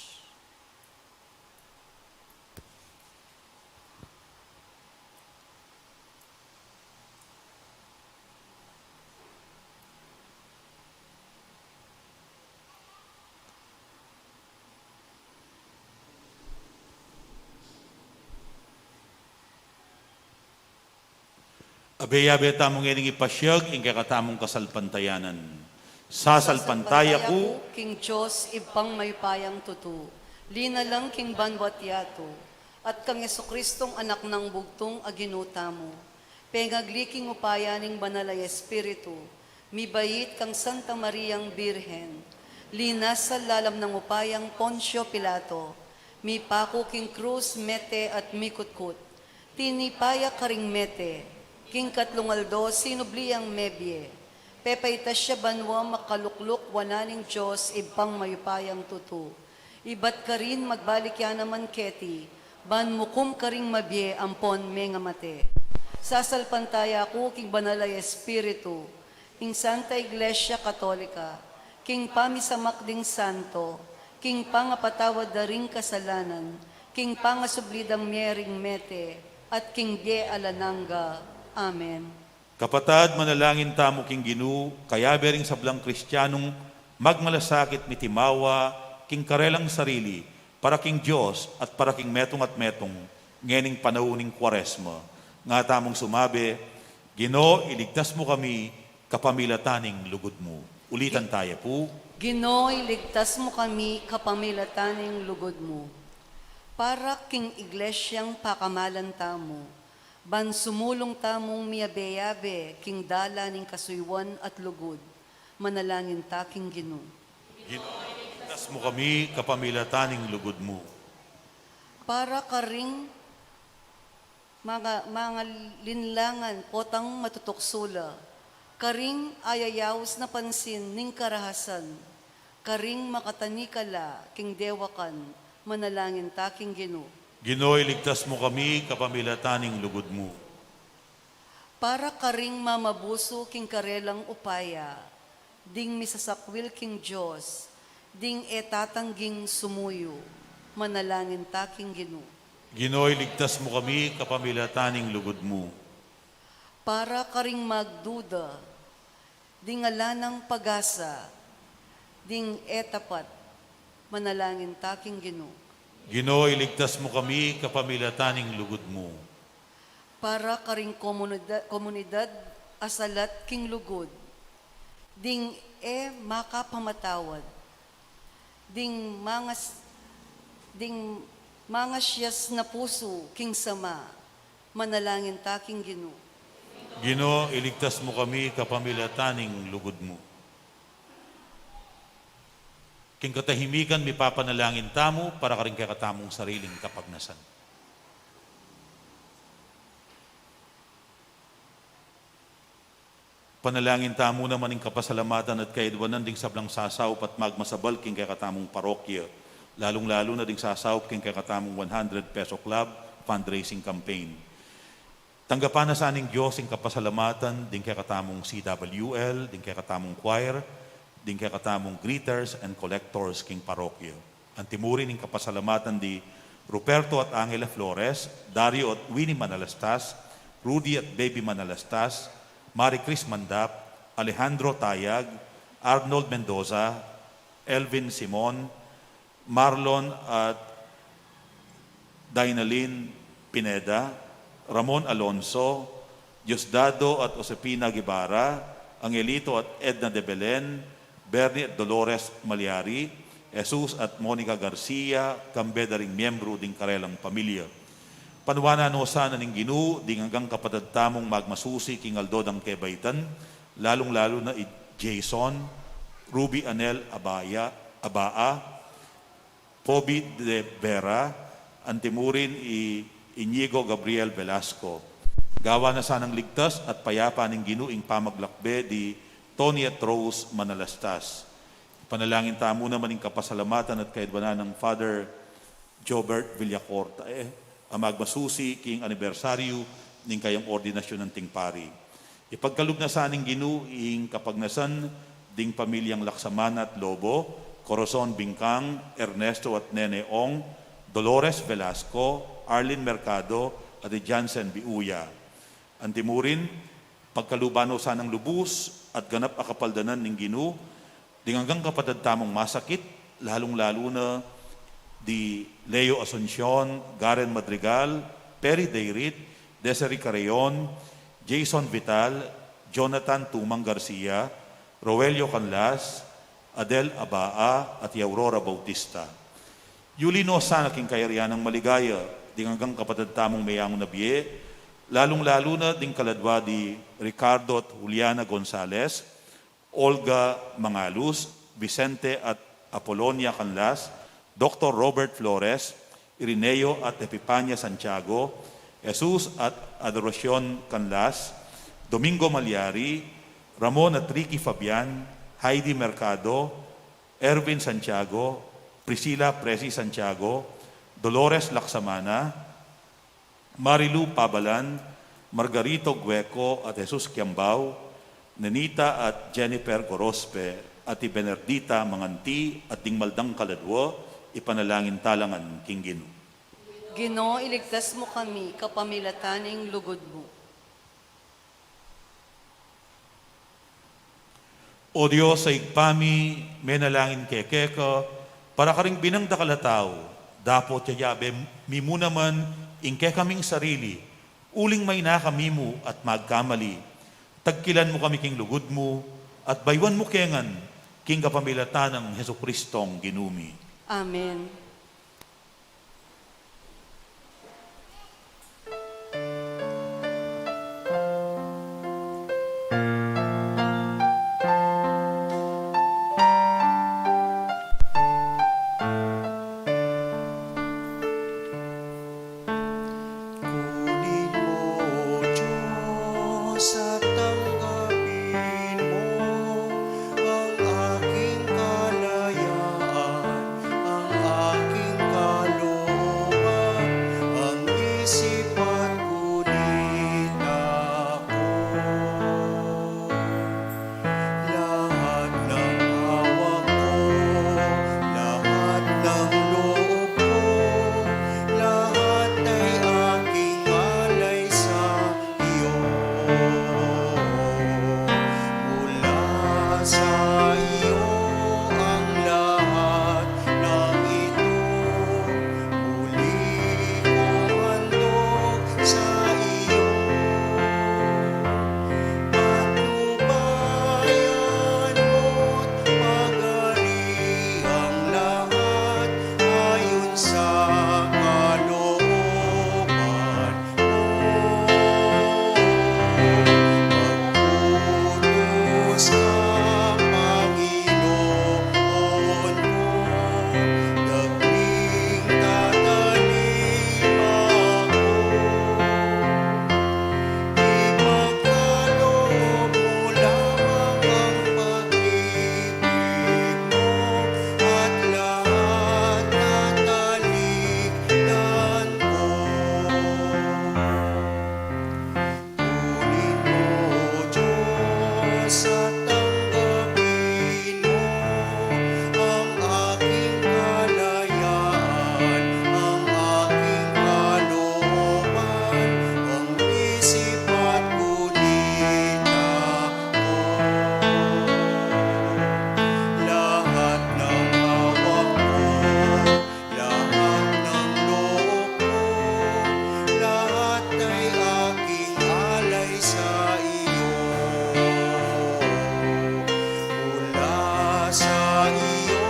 Abe-abe tamu ngening ipasiag ing kekatamung kasalpantayanan. Sasalpantaya ku king Dios, Ibpang mayupayang tutu, linalang king banwa't yatu, at kang Jesucristong Anak nang bugtung a Ginu tamu, pengagli king upaya ning Banal a Espiritu, mibait kang Santa Mariang Birhen, linasal lalam nang upayang Poncio Pilato, mipaku king krus, mete at mikutkut, tinipa ya karing mete, king katlung aldo sinubli yang mebie, pepaitas ya banua, makalukluk wanan ning Dios Ibpang mayupayang tutu. Ibat karin magbalik ya naman keti, ban mukum karing mabie ampon mengamate. Sasalpantaya ku king Banal a Espiritu, king Santa Iglesia Katolika, king pamisamak ding santo, king pangapatawad da ring kasalanan, king pangasubli dang mie ring mete, at king bie alang angga. Amen. Kapatad, manalangin tamu king Ginu, kayabe ring sablang Kristianung magmalasakit mitimawa king karelang sarili, para king Dios at para king metung at metung, ngening panaun ning Kuaresma. Nga tamung sumabi, Ginu, iligtas mu kami kapamilatan ning lugud mu. Ulitan taya pu. Ginu, iligtas mu kami kapamilatan ning lugud mu. Para king iglesyang pakamalan tamu, ban sumulung tamung miyabe-yabe king dalan ning kasuyuan at lugud, manalangin ta king Ginu. Ginu, iligtas mu kami kapamilatan ning lugud mu. Para karing mga, mga linlangan potang matutukso la, karing ayayaus na pansin ning karahasan, karing makatanikala king dewakan, manalangin ta king Ginu. Ginu, iligtas mu kami kapamilatan ning lugud mu. Para karing mamabusu king karelang upaya, ding misasakwil king Dios, ding e tatangging sumuyu, manalangin ta king Ginu. Ginu, iligtas mu kami kapamilatan ning lugud mu. Para karing magduda, ding ala nang pag-asa, ding e tapat, manalangin ta king Ginu. Ginu, iligtas mu kami kapamilatan ning lugud mu. Para karing komunida-, komunidad a salat king lugud, ding e makapamatawad, ding mangas-, ding mangasyas na pusu king sama, manalangin ta king Ginu. Ginu, iligtas mu kami kapamilatan ning lugud mu. King katahimikan, mipapanalangin tamu para karing kekatamung sariling kapagnasan. Panalangin tamu naman ing kapasalamatan at kaidwanan ding sablang sasaup at magmasabal king kekatamung parokya, lalung-lalu na ding sasaup king kekatamung one hundred peso club fundraising campaign. Tanggapan na sa ning Dios ing kapasalamatan ding kekatamung C W L, ding kekatamung choir, ding kekatamung greeters and collectors king parokya. Antimurin ing kapasalamatan di Ruperto at Angela Flores, Dario at Winnie Manalastas, Rudy at Baby Manalastas, Marie Chris Mandap, Alejandro Tayag, Arnold Mendoza, Elvin Simon, Marlon at Dainalin Pineda, Ramon Alonso, Diosdado at Josefina Guevara, Angelito at Edna de Belen, Bernie at Dolores Maliari, Jesus at Monica Garcia, kambe da ring miyembru ding karelang pamilya. Panuanan no sana ning Ginu ding anggang kapatad tamung magmasusi king aldo dang kebaitan, lalung-lalu na i Jason, Ruby Anel Abaya, Abaa, Pobi de Vera, antimurin i Inigo Gabriel Velasco. Gawan na sanang ligtas at payapa ning Ginu ing pamaglakbe di Tony at Rose Manalastas. Panalangin tamu naman ing kapasalamatan at kaidwanan nang Father Jobert Villacorta, eh, a magmasusi king anibersaryu ning kayang ordinasyun anting pari. Ipagkalub na sa ning Ginu ing kapagnasan ding pamilyang Laksamana at Lobo, Corazon Bingkang, Ernesto at Nene Ong, Dolores Velasco, Arlene Mercado, at i Jansen Biuya. Antimurin, pagkaluban no sanang lubus at ganap a kapaldanan ning Ginu ding anggang kapatad tamung masakit, lalung-lalu na di Leo Asuncion, Garen Madrigal, Perry Dayrit, Desiree Carreon, Jason Vital, Jonathan Tumang Garcia, Roelio Canlas, Adel Abaa, at i Aurora Bautista. Yuli no sana king kayarian nang maligaya ding anggang kapatad tamung meyangu na bie, lalung-lalu na ding kaladwa di Ricardo at Juliana Gonzalez, Olga Mangalus, Vicente at Apolonia Canlas, Doktor Robert Flores, Irineo at Epipania Santiago, Jesus at Adoracion Canlas, Domingo Maliari, Ramon at Ricky Fabian, Heidi Mercado, Erwin Santiago, Priscilla Presi Santiago, Dolores Laksamana, Marilu Pabalan, Margarito Gueco at Jesus Kiambao, Nenita at Jennifer Gorospe, at i Bernardita Manganti, at ding maldang kaladwa, ipanalangin talangan king Ginu. Ginu, iligtas mu kami kapamilatan ning lugud mu. O Dios a Ibpa mi, menalangin kami keka para karing binang dakal a tau, dapot yayabe mi mu naman ing kekaming sarili, uling maina kami mu at magkamali. Tagkilan mu kami king lugud mu, at bayuan mu kami ngan king kapamilatan nang Jesucristong Ginu mi. Amen. Kunin mo, Diyos, at tanggapin mo ang aking kalayaan, ang aking kalooban, ang isip at gunit ako. Lahat ng hawak ko, lahat ng loob ko, lahat ay aking alay sa iyo. Mula sa iyo ang lahat ng ito. Muli kong handog sa iyo. Patnubayan mo't pagari ang lahat ayon sa kalooban mo. Magpupuros ka, Panginoon ko, dagming tatanim ako. Ipagkaloob mo lamang ang pag-ibig mo at lahat tatalikdan ko. Kunin mo, Diyos, at tanggapin mo ang aking kalayaan, ang aking kalooban, ang isip at gunit ako. Lahat ng hawak ko, lahat ng loob ko, lahat ay aking alay sa iyo. Mula sa iyo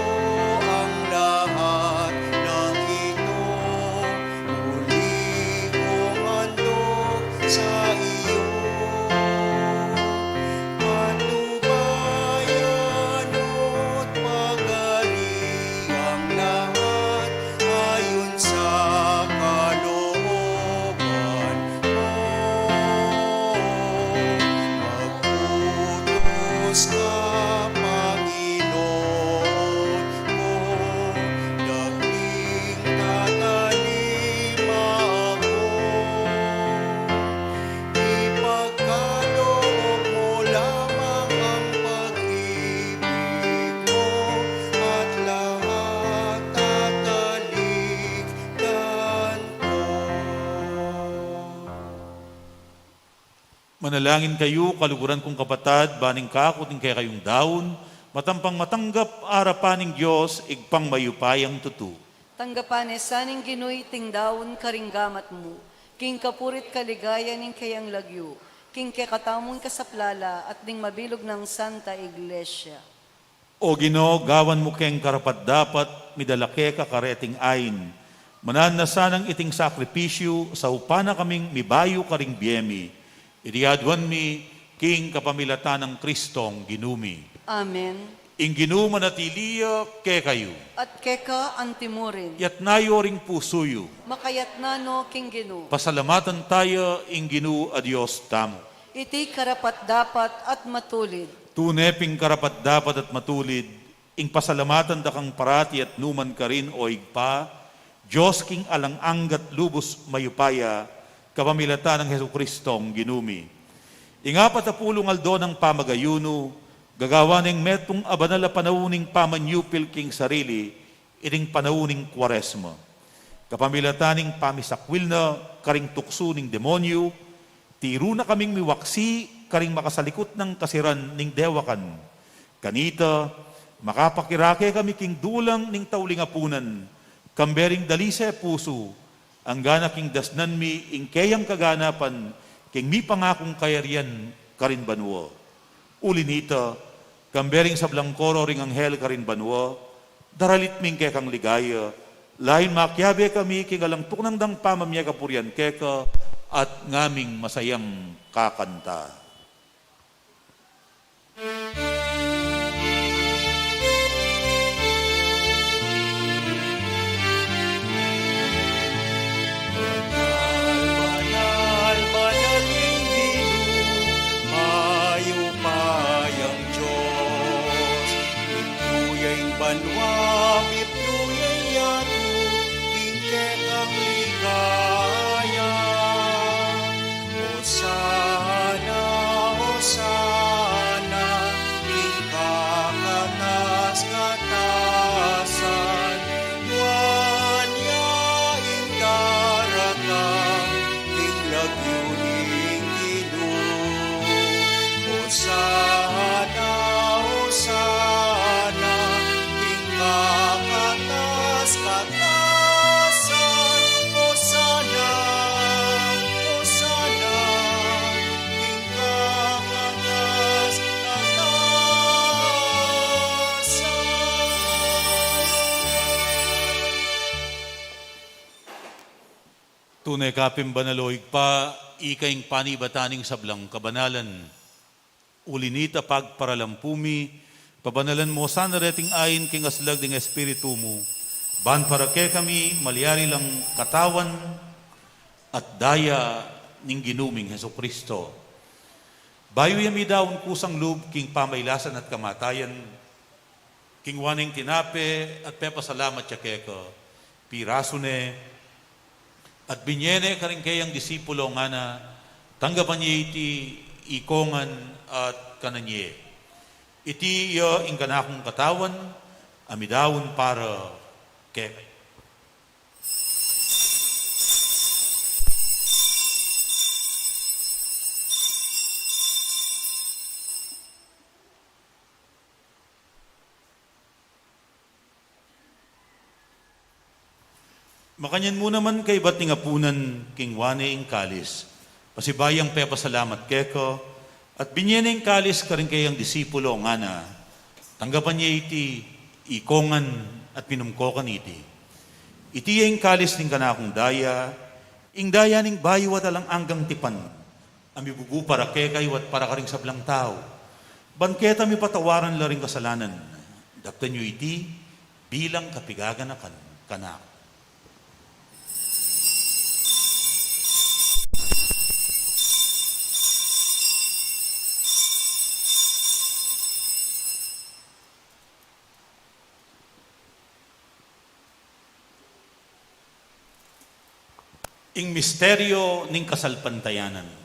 ang lahat ng ito, muli kong handog sa iyo. Patnubayan mo't pagari ang lahat ayon sa kalooban mo. Magpupuros ka, Panginoon ko, dagming tatanim ako. Ipagkaloob mo lamang ang pag-ibig mo at lahat tatalikdan ko. Manalangin kayu, kaluguran kung kapatad, ban ing kaku ning kekayung daun, matampang matanggap arapan ning Dios, Ibpang mayupayang tutu. Tanggapan ne sa ning Ginu iting daun karing gamat mu, king kapuri't kaligayan ning keyang lagyu, king kekatamung kasaplalan at ning mabilug nang Santa Iglesia. O Ginu, gawan mu keng karapat-dapat midala keka kareting ain. Mananu na sanang iting sakripisyu, saupan na kaming mibayu karing bie mi. Iti aduan mi king kapamilatan nang Kristong Ginu mi. Amen. Ing Ginu manatili ya kekayu. At keka anti mu rin. Itas yu ring pusu yu. Makaitas no king Ginu. Pasalamatan taya ing Ginu a Dios tamu. Iti karapat-dapat at matulid. Tune pin karapat-dapat at matulid, ing pasalamatan da kang parati at nu man karin, o Ibpa, Dios king alang angga't lubus mayupaya, kapamilatan nang Jesucristong Ginu mi. Ing apat a pulung aldo nang pamag-ayunu, gagawan neng metung a banal a panaun ning pamanyupil king sarili, iting panaun ning Kuaresma. Kapamilatan ning pamisakwil na karing tuksu ning demonyu, tiru na kaming miwaksi karing makasalikut nang kasiran ning dewakan. Kanita, makapakirake kami king dulang ning tauling apunan, kambe ring dalise pusu, anggana king dasnan mi ing keyang kaganapan king mipangakung kayarian karin banua. Uli nita, kambe ring sablang koro ring anghel karin banua, daralit mi ing kekang ligaya, layun makiabe kami king alang tuknang dang pamamie kapurian keka, at ngaming masayang kakanta. Banal, banal, banal ing Ginu, mayupayang Dios. Mipnu ya ing banua, mipnu ya ing yatu, king kekang ligaya. Osana, Osana, king kakatas-katasan, nuan ya ing daratang, king lagyu ning Ginu. Osana, Osana, king kakatas-katasan, Osana, Osana, king kakatas-katasan. Tune ka pin banal, o Ibpa, ika ing panibatan ning sablang kabanalan. Uli nita, pagparalampu mi, pabanalan mu sana reting ain king aslag ning Espiritu mu, ban para kekami malyari lang katawan at daya ning Ginu ming Jesucristo. Bayu ya midaun kusang lub king pamailasan at kamatayan, kingwa ne ing tinape at pepasalamat ya keka, pirasu ne, at binye ne karing keyang disipulo, ngana, tanggapan ye iti, ikongan, at kanan ye. Iti ya ing kanakung katawan, a midaun para kekayu. Makanyan mu naman kaybat ning apunan, kingwa ne ing kalis, pasibayu yang pepasalamat keka, at binye ne ing kalis karing keyang disipulo, ngana, tanggapan ye iti, ikongan, at minum ko kaniti. Iti ya ing kalis ning kanakung daya, ing daya ning bayu at alang anggang tipan, a mibubu para kekayu at para karing sablang tau, ban keta mipatawaran la ring kasalanan. Daptan yu iti bilang kapigaganakan kanaku. Ing misteryo ning kasalpantayanan.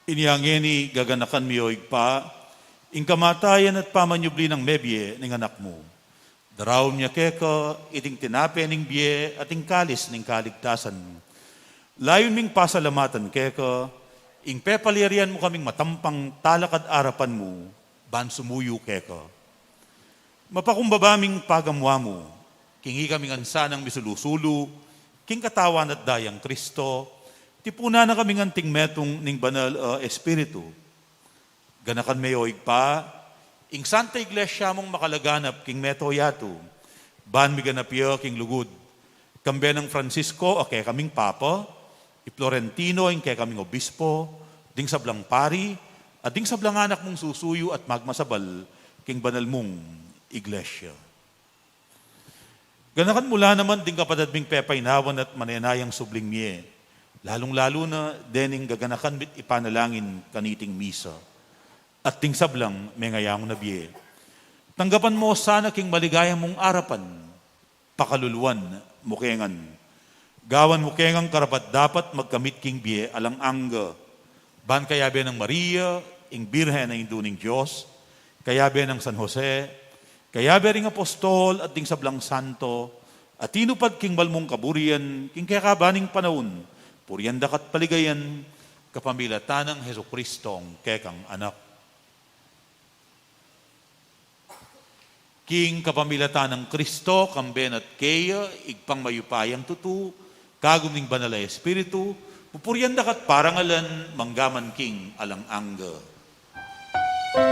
Inya ngeni gaganakan mi, o Ibpa, ing kamatayan at pamanyubli nang mebie ning Anak mu. Daraun mi keka iting tinape ning bie at ing kalis ning kaligtasan. Layun ming pasalamatan keka ing pepalyarian mu kaming matampang talakad arapan mu ban sumuyu keka. Mapakumbaba ming pagamuamu, king ikaming ansanang misulu-sulu king katawan at dayang Kristo, tipunan na kaming anting metung ning Banal a Espiritu. Ganakan me, o Ibpa, ing Santa Iglesia mung makalaganap king mabilug a yatu, ban miganap ya king lugud, kambe nang Francisco a kekaming Papa, i Florentino ing kekaming Obispo, ding sablang pari, at ding sablang anak mung susuyu at magmasabal king banal mung Iglesia. Ganakan mu la naman ding kapatad ming pepainawan at manenayang subling mie, lalung-lalu na dening gaganakan mi't ipanalangin kaniting misa, at ding sablang mengayamu na bie. Tanggapan mu sana king maligaya mung arapan, pakaluluan mu ke ngan. Gawan mu ke ngan karapat-dapat magkamit king bie alang angga, ban kayabe nang Maria, ing Birhen a Indu ning Dios, kayabe nang San Jose, kayabe ring apostol at ding sablang santo a tinupad king banal mung kaburian king kekaban ning panaun, purian da ka at paligayan kapamilatan nang Jesucristong kekang Anak. King kapamilatan nang Kristo, kambe na at keya, Ibpang mayupayang tutu, kagum ning Banal a Espiritu, pupurian da ka at parangalan, mangga man king alang angga. Amen,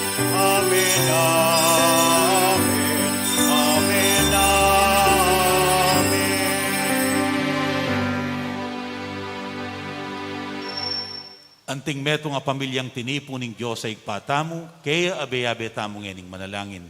amen, amen, amen, amen, amen. Anting metung a pamilyang tinipu ning Dios a Ibpa tamu, keya abe-abe tamu ngening manalangin.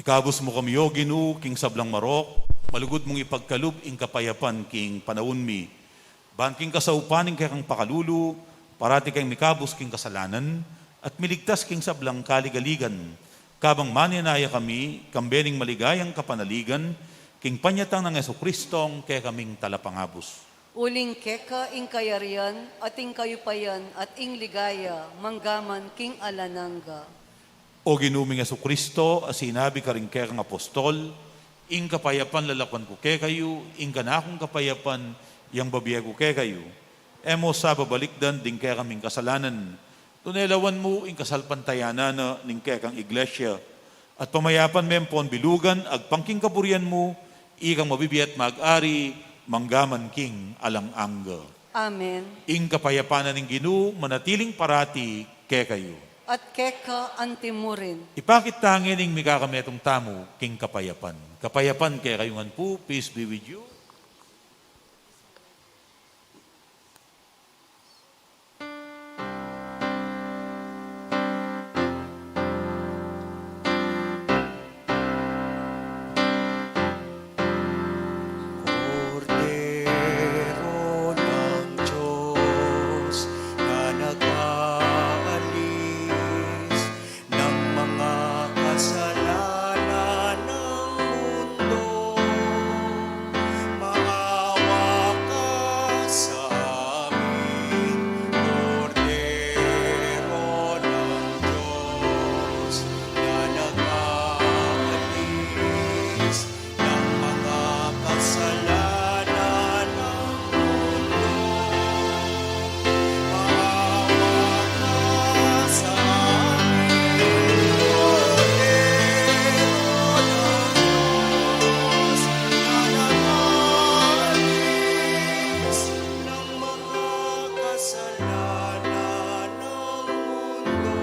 Ikabus mu kami, O Ginu, king sablang marok, malugud mung ipagkalub ing kapayapan king panaun mi. Ban king kasaupan ning kekang pakalulu, parati keng mikabus king kasalanan, at miligtas king sablang kaligaligan, kabang manenaya kami, kambe ning maligayang kapanaligan, king panyatang nang Jesucristong kekaming Talapangabus. Uling keka ing kayarian, at ing kayupayan, at ing ligaya, manggaman king alang angga. O Ginu ming Jesucristo, a sinabi karing kekang apostol, ing kapayapan lalakwan ku kekayu, ing kanakung kapayapan yang babie ku kekayu. E mu sa babalikdan ding kekaming kasalanan, tune lawan mu ing kasalpantayanan na ning kekang Iglesia, at pamayapan me ampon bilugan agpang king kaburian mu, ikang mabibie at mag-ari, manggaman king alang angga. Amen. Ing kapayapan na ning Ginu manatiling parati kekayu. At keka anti mu rin. Ipakit ta ngeni ing mikakametung tamu king kapayapan. Kapayapan kekayu ngan pu, peace be with you. Kordero ng Diyos na nag-aalis ng mga kasalanan ng mundo, maawa ka sa amin. Kordero ng Diyos na nag-aalis ng mga kasalanan ng mundo, maawa ka sa amin. Kordero ng Diyos na nag-aalis ng mga kasalanan ng mundo,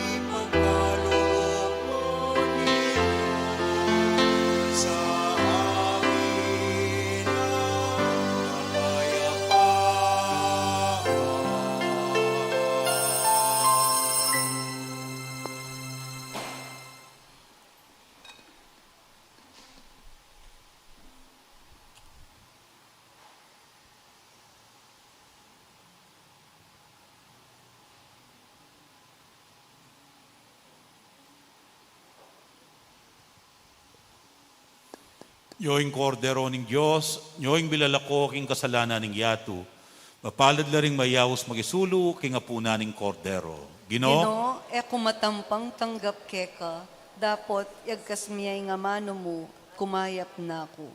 ipagkaloob mo sa amin ang kapayapaan. Nyo ing Kordero ning Dios, nyo ing milalako king kasalanan ning yatu. Mapalad la ring mayaus makisulu king apunan ning Kordero. Ginu, Ginu, e ku matampang tanggap keka, dapot yagkas mu ya ing amanu mu, kumayap na ku.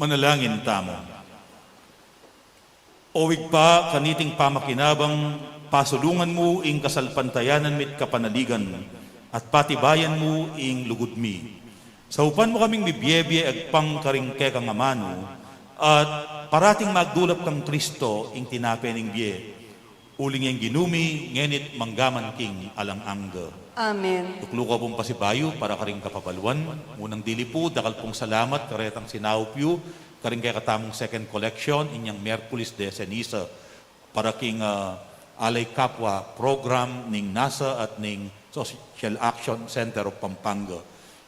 Manalangin tamu. O Ibpa, kaniting pamakinabang, pasulungan mu ing kasalpantayanan mi't kapanaligan, at patibayan mu ing lugud mi. Saupan mu kaming mibiebie agpang karing kekang amanu, at parating magdulap kang Kristo ing tinape ning bie. Uling ing Ginu mi, ngeni't manggaman king alang angga. Amen. Tuklu ko pung pasibayu para karing kapabaluan. Munang dili pu, dakal pung salamat karetang sinaup yu karing kekatamung second collection inyang Miyerkules de Ceniza para king, ah, Alay Kapwa program ning NASA at ning Social Action Center of Pampanga.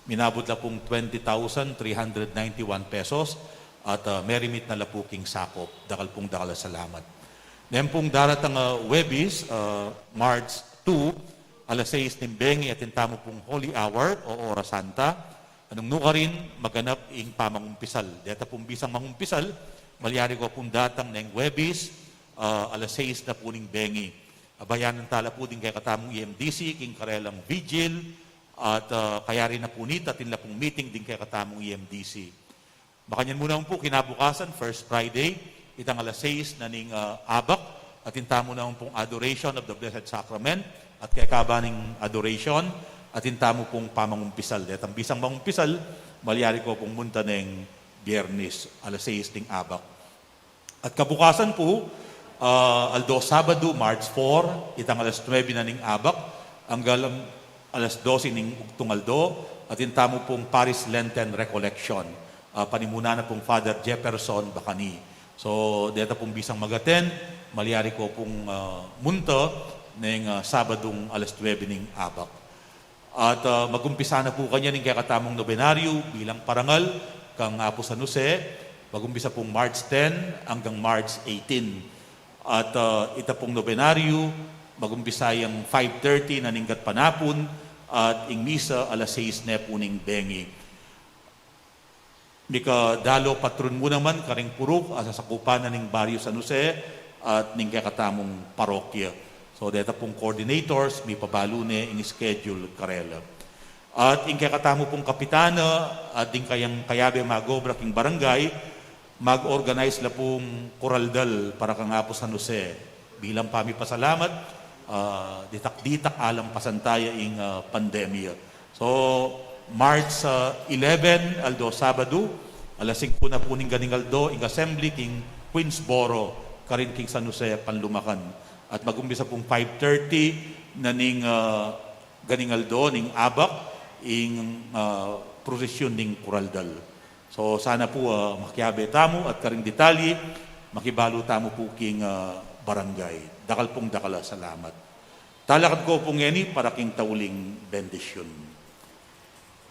Minabut la pung twenty thousand three hundred ninety-one pesos at, ah, merimit na la pu king sakop. Dakal pung dakal a salamat. Neng pung daratang, ah, Huwebes, ah, March two, alas sais ning bengi, atin tamu pung Holy Hour o Oras Santa. Nung nukarin, maganap ing pamangumpisal. Deta pung bisang mangumpisal, malyari ko pung datang neng Huwebes, ah, alas sais na pu ning bengi. Abayanan tala pu ding kekatamung E M D C king karelang vigil, at, ah, kayari na pu nita, atin la pung meeting ding kekatamung E M D C. Makanyan mu naman pu kinabukasan, First Friday, itang alas sais na ning, ah, abak, atin tamu naman pung Adoration of the Blessed Sacrament, at kekaba ning adoration, atin tamu pung pamangumpisal. Detang bisang mangumpisal, malyari ko pung munta neng Biernes, alas sais ning abak. At kabukasan pu, ah, aldo Sabadu, March four, itang alas nuebe na ning abak, anggang alas dose ning ugtung aldo, atin tamu pung Paris Lenten Recollection. Ah, panimunan na pung Father Jefferson Bacani. So, deta pung bisang mag-attend, malyari ko pung, ah, munta neng, ah, Sabadung alas nuebe ning abak. At, ah, magumpisa na pu kanyan ing kekatamung nobenaryo bilang parangal kang Apu San Jose, magumpisa pung March ten anggang March eighteen. At, ah, ita pung nobenaryo, magumpisa yang five thirty na ning gatpanapun, at ing misa alas sais ne pu ning bengi. Mika dalo patron mu naman karing puruk a sasakupan na ning Baryo San Jose at ning kekatamung parokya. So, deta pung coordinators, mipabalu ne ing schedule karela. At ing kekatamu pung kapitana at ding kayang kayabe mag-obra king barangay, mag-organize la pung kuraldal para kang Apu San Jose. Bilang pamipasalamat, ah, ditak-ditak alang pasantaya ing, ah, pandemya. So, March, ah, eleven, aldo Sabadu, alas singku na pu ning ganing aldo, ing assembly king Queensboro, karin king San Jose, Panlumacan. At magumpisa pung five thirty na ning, ah, ganing aldo, ning abak, ing, ah, prosesyon ning kuraldal. So, sana pu, ah, makiabe tamu at karing detalye, makibalu tamu pu king, ah, barangay. Dakal pung dakal a salamat. Talakad ko pu ngeni para king tauling bendisyun.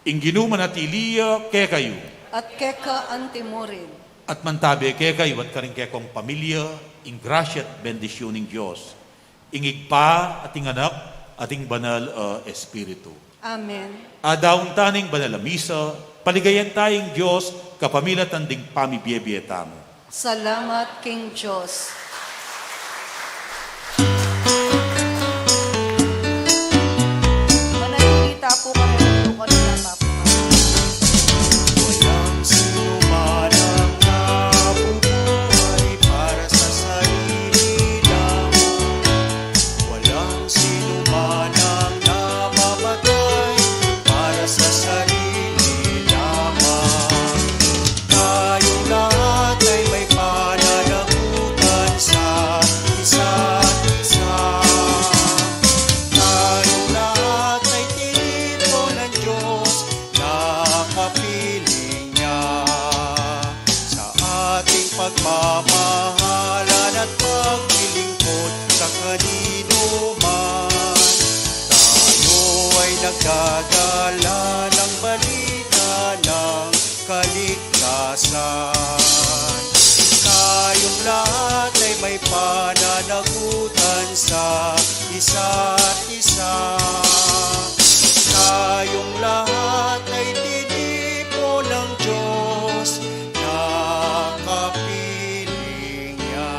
Ing Ginu manatili ya kekayu. At keka antimurin. At mantabe kekayu at karing kekong pamilya, ing grasya at bendisyun ning Dios, ing Ibpa, at ing Anak, at ing Banal a Espiritu. Amen. Adaun ta ning banal a misa, paligayan ta ing Dios, kapamilatan ding pamibiebie tamu. Salamat king Dios. Manatili ta pu kami ng tukod na papu. Walang sino man ang nabubuhay para sa sarili lamang. Walang sino man ang namamatay para sa sarili lamang. Tayong lahat ay may pananagutan sa isa't isa. Tayong lahat ay tinipon ng Diyos na kapiling niya. Sa ating pagmamahalan at paglilingkod sa kanino man, tayo ay nagdadala ng balita ng kaligtasan. Tayong lahat ay may pananagutan sa isa't isa. Tayong lahat ay tinipon ng Diyos na kapiling niya.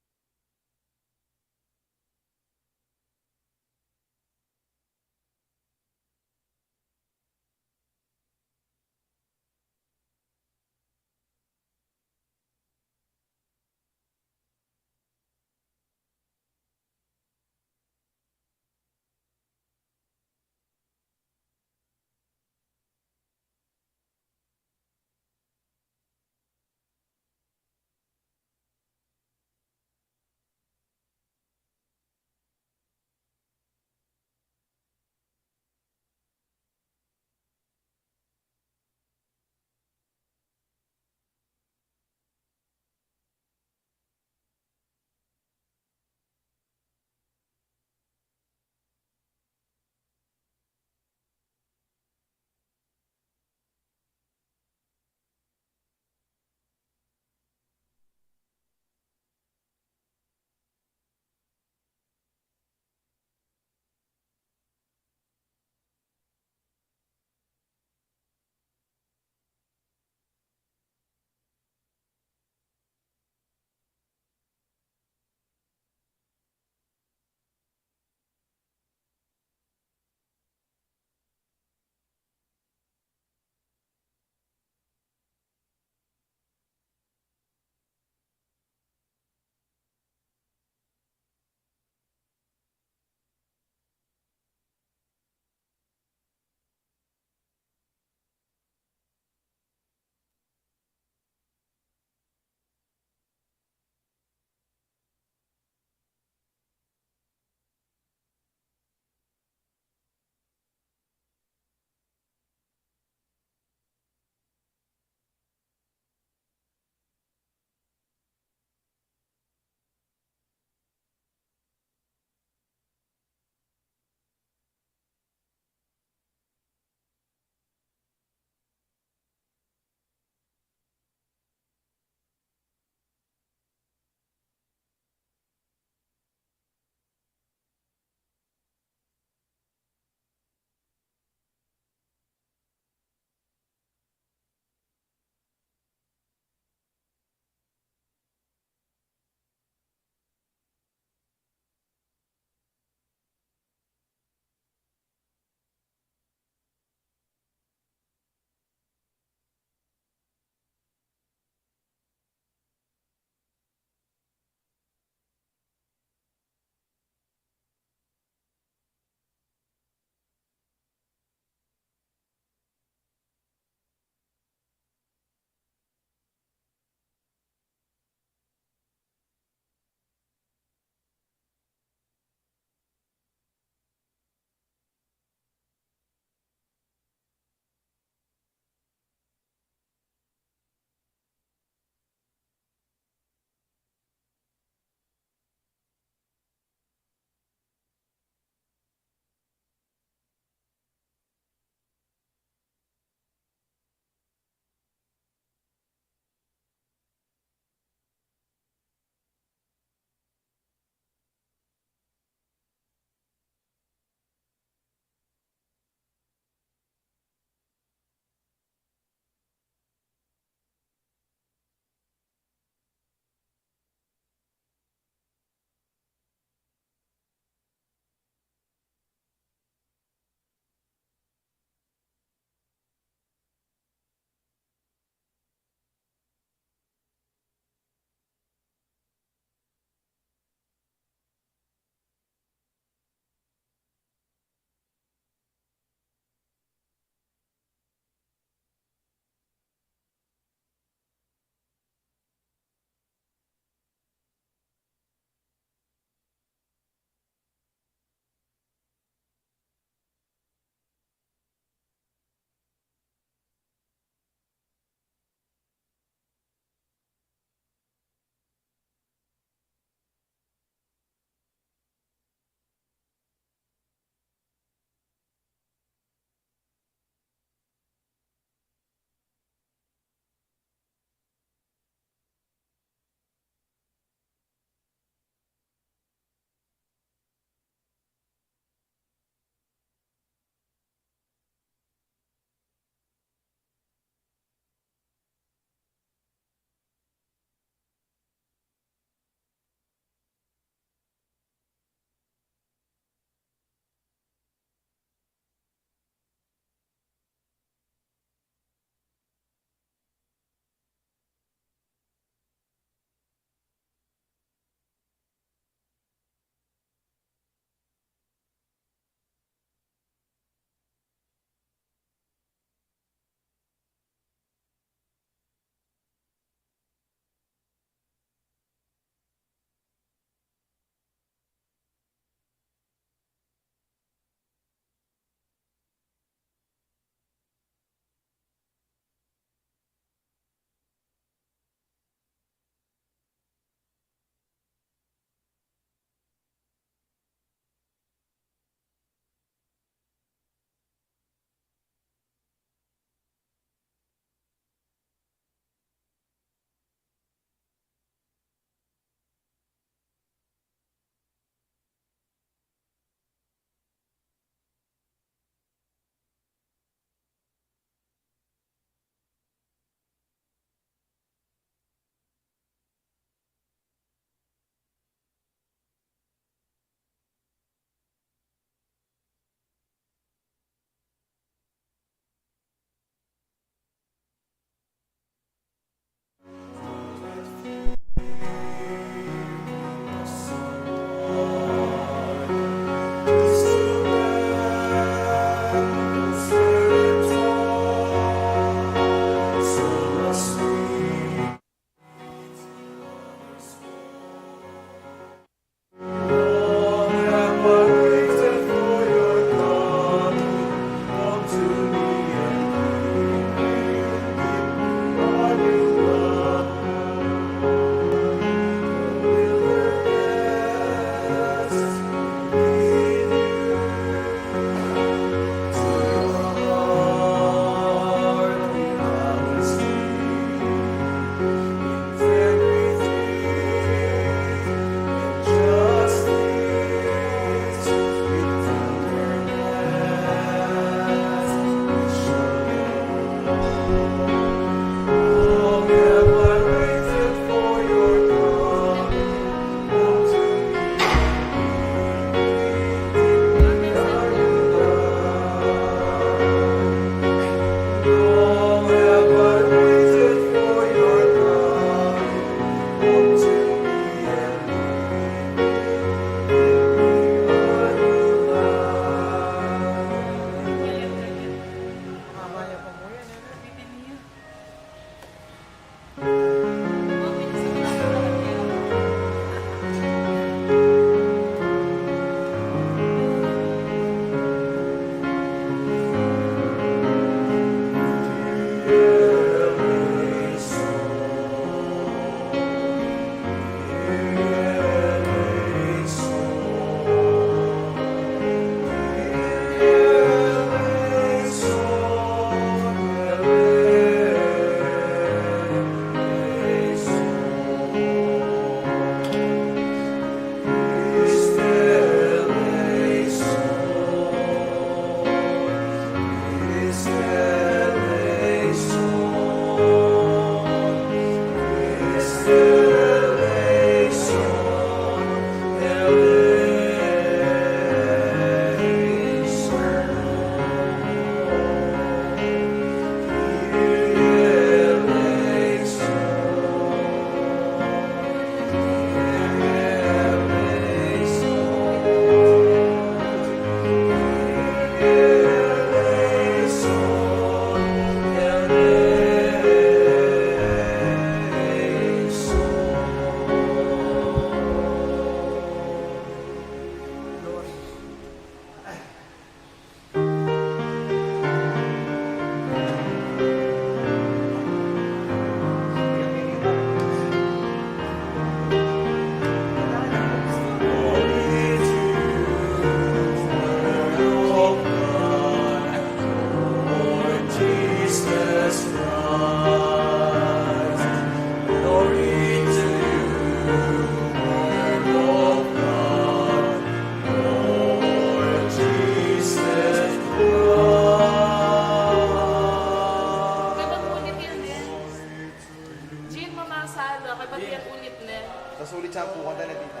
Sulit sa pu, kanta na, tita.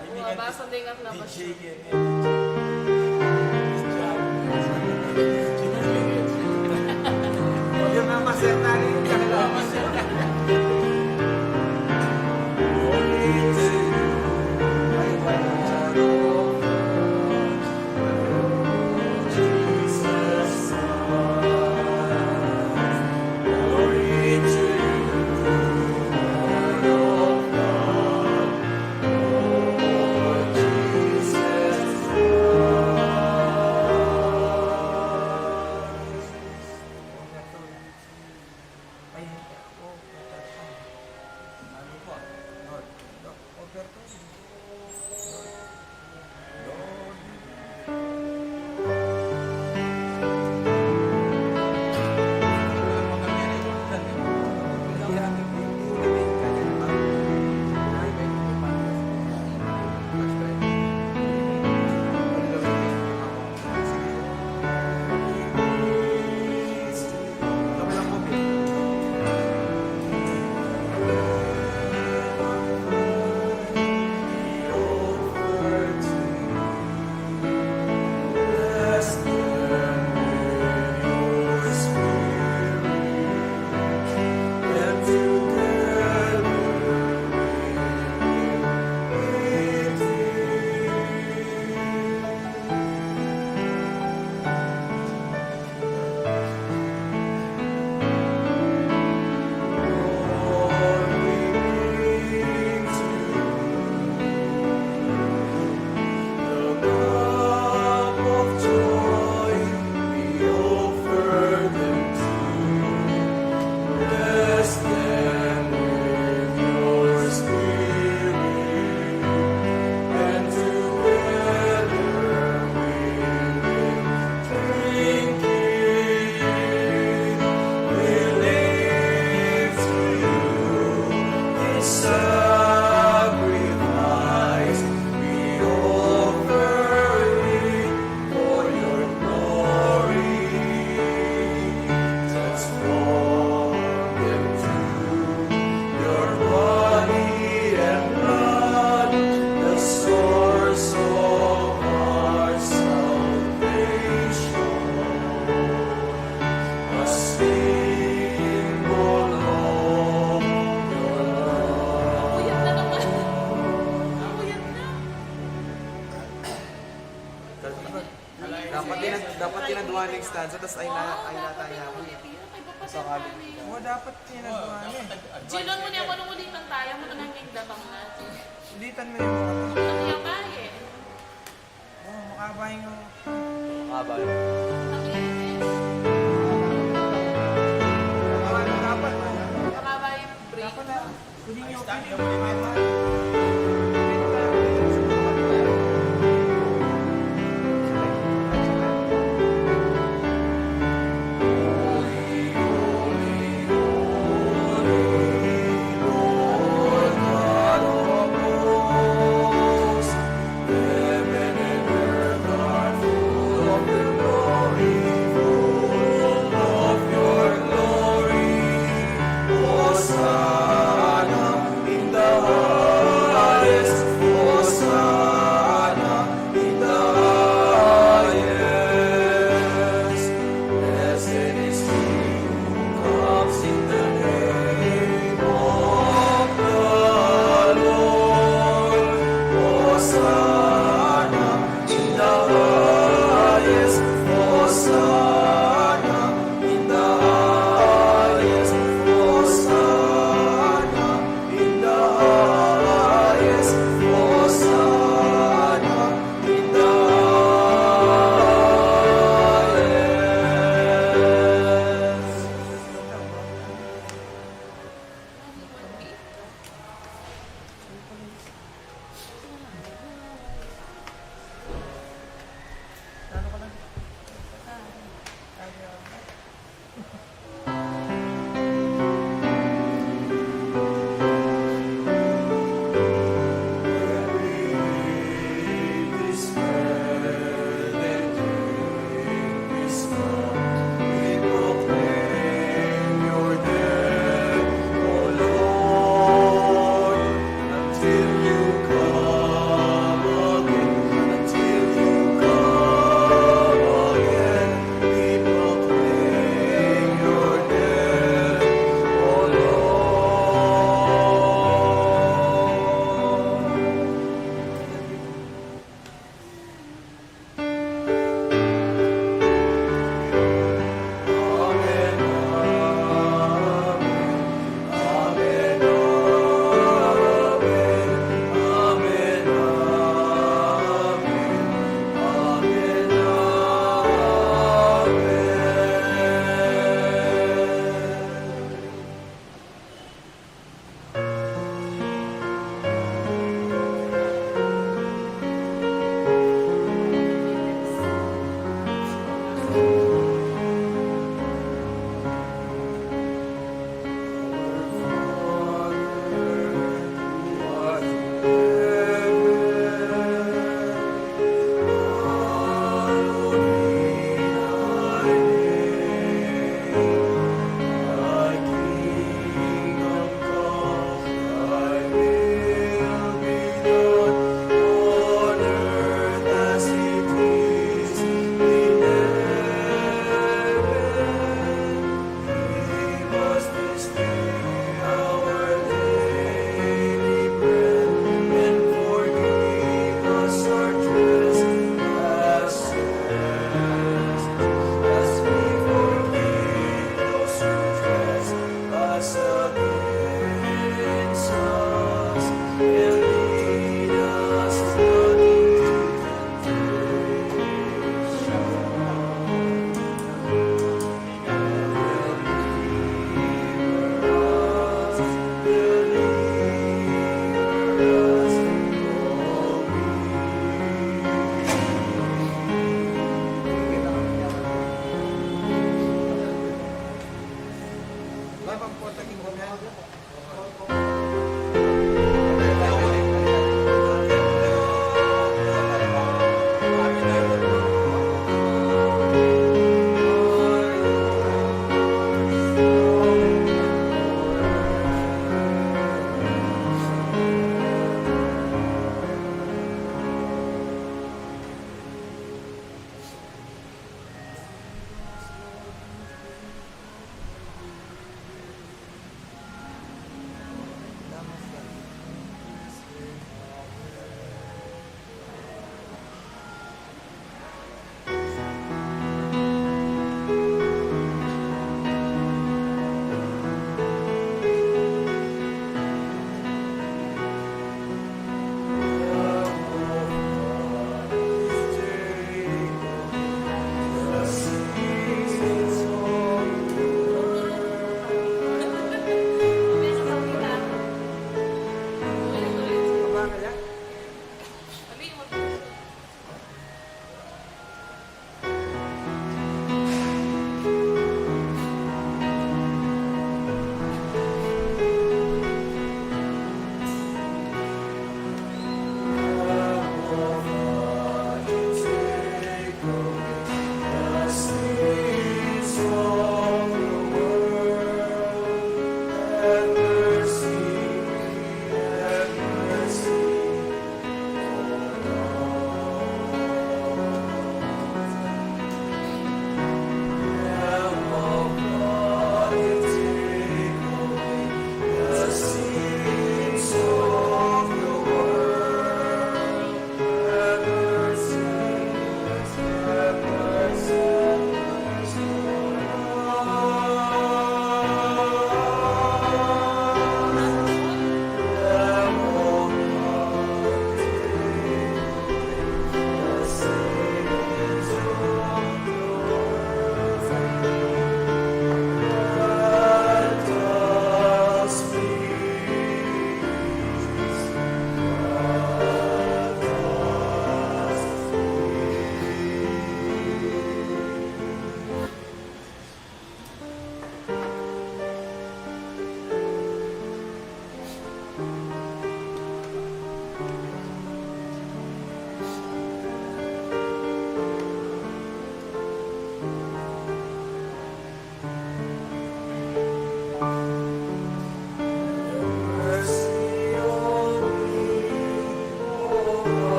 Dapat tina-, dapat tinadua na ing stanza, tas ay na, ay na tayo. Sa kali. O, dapat tinadua na e. Jilon mu ne, manungulitan taya, manungulitan taya. Ulitan mu ne. Ang iya pa e. O, makaba ing, o. Makaba ing. Dapat, dapat. Makaba ing break. Dapat na.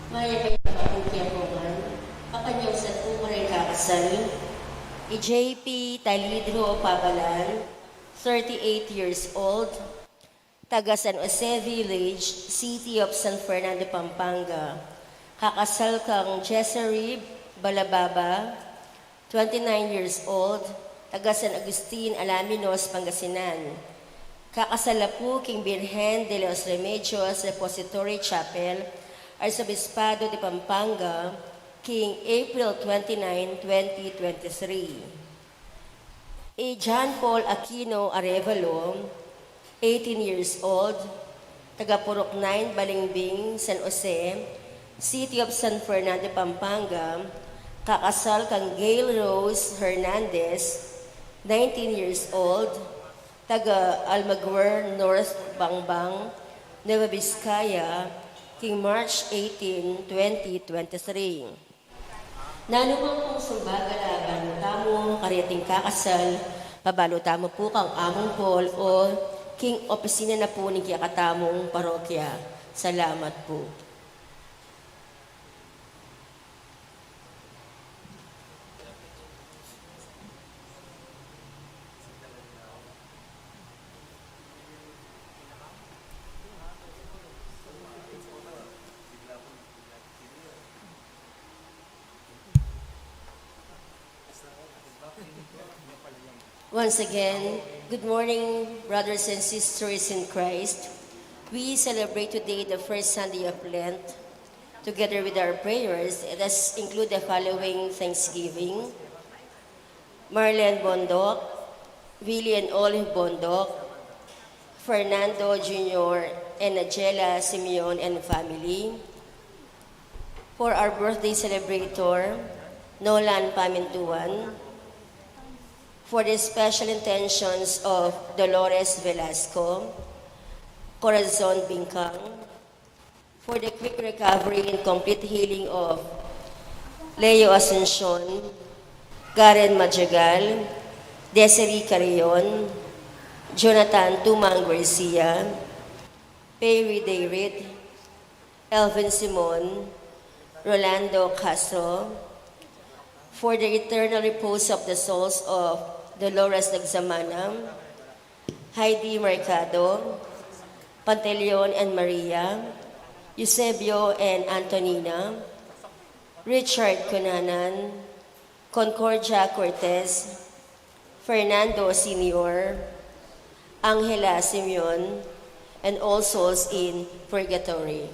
Mayap a pu king apunan, pakanyausad ku pu ring kakasal, i J P Talidro Pabalan, thirty-eight years old, taga San Jose Village, City of San Fernando, Pampanga. Kakasal kang Jessary Balababa, twenty-nine years old, taga San Agustin, Alaminos, Pangasinan. Kakasal na pu king Birhen de los Remedios Repository Chapel, Arzobispado de Pampanga, king April twenty-nine, twenty twenty-three. I John Paul Aquino Arevalo, eighteen years old, taga Purok nine, Balingbing, San Jose, City of San Fernando, Pampanga, kakasal kang Gail Rose Hernandez, nineteen years old, taga Almaguer North, Bangbang, Nueva Vizcaya, king March eighteen, twenty twenty-three. Nanu man pung sumba galaban tamu kareting kakasal, pabalu tamu pu kang Among Paul o king opisina na pu ning kekatamung parokya. Salamat pu. Once again, good morning, brothers and sisters in Christ. We celebrate today the first Sunday of Lent. Together with our prayers, let us include the following thanksgiving: Marlene Bondoc, Willie and Olive Bondoc, Fernando Junior and Nigella Simeon and family. For our birthday celebrator, Nolan Pamintuan. For the special intentions of Dolores Velasco, Corazon Bingkang. For the quick recovery and complete healing of Leo Asuncion, Karen Madrigal, Desiree Carrion, Jonathan Tumang Garcia, Perry Dayrit, Elvin Simon, Rolando Castro, for the eternal repose of the souls of Dolores Nagsamana, Heidi Mercado, Pantaleon and Maria, Eusebio and Antonina, Richard Cunanan, Concordia Cortez, Fernando Senior, Angela Simeon, and all souls in purgatory.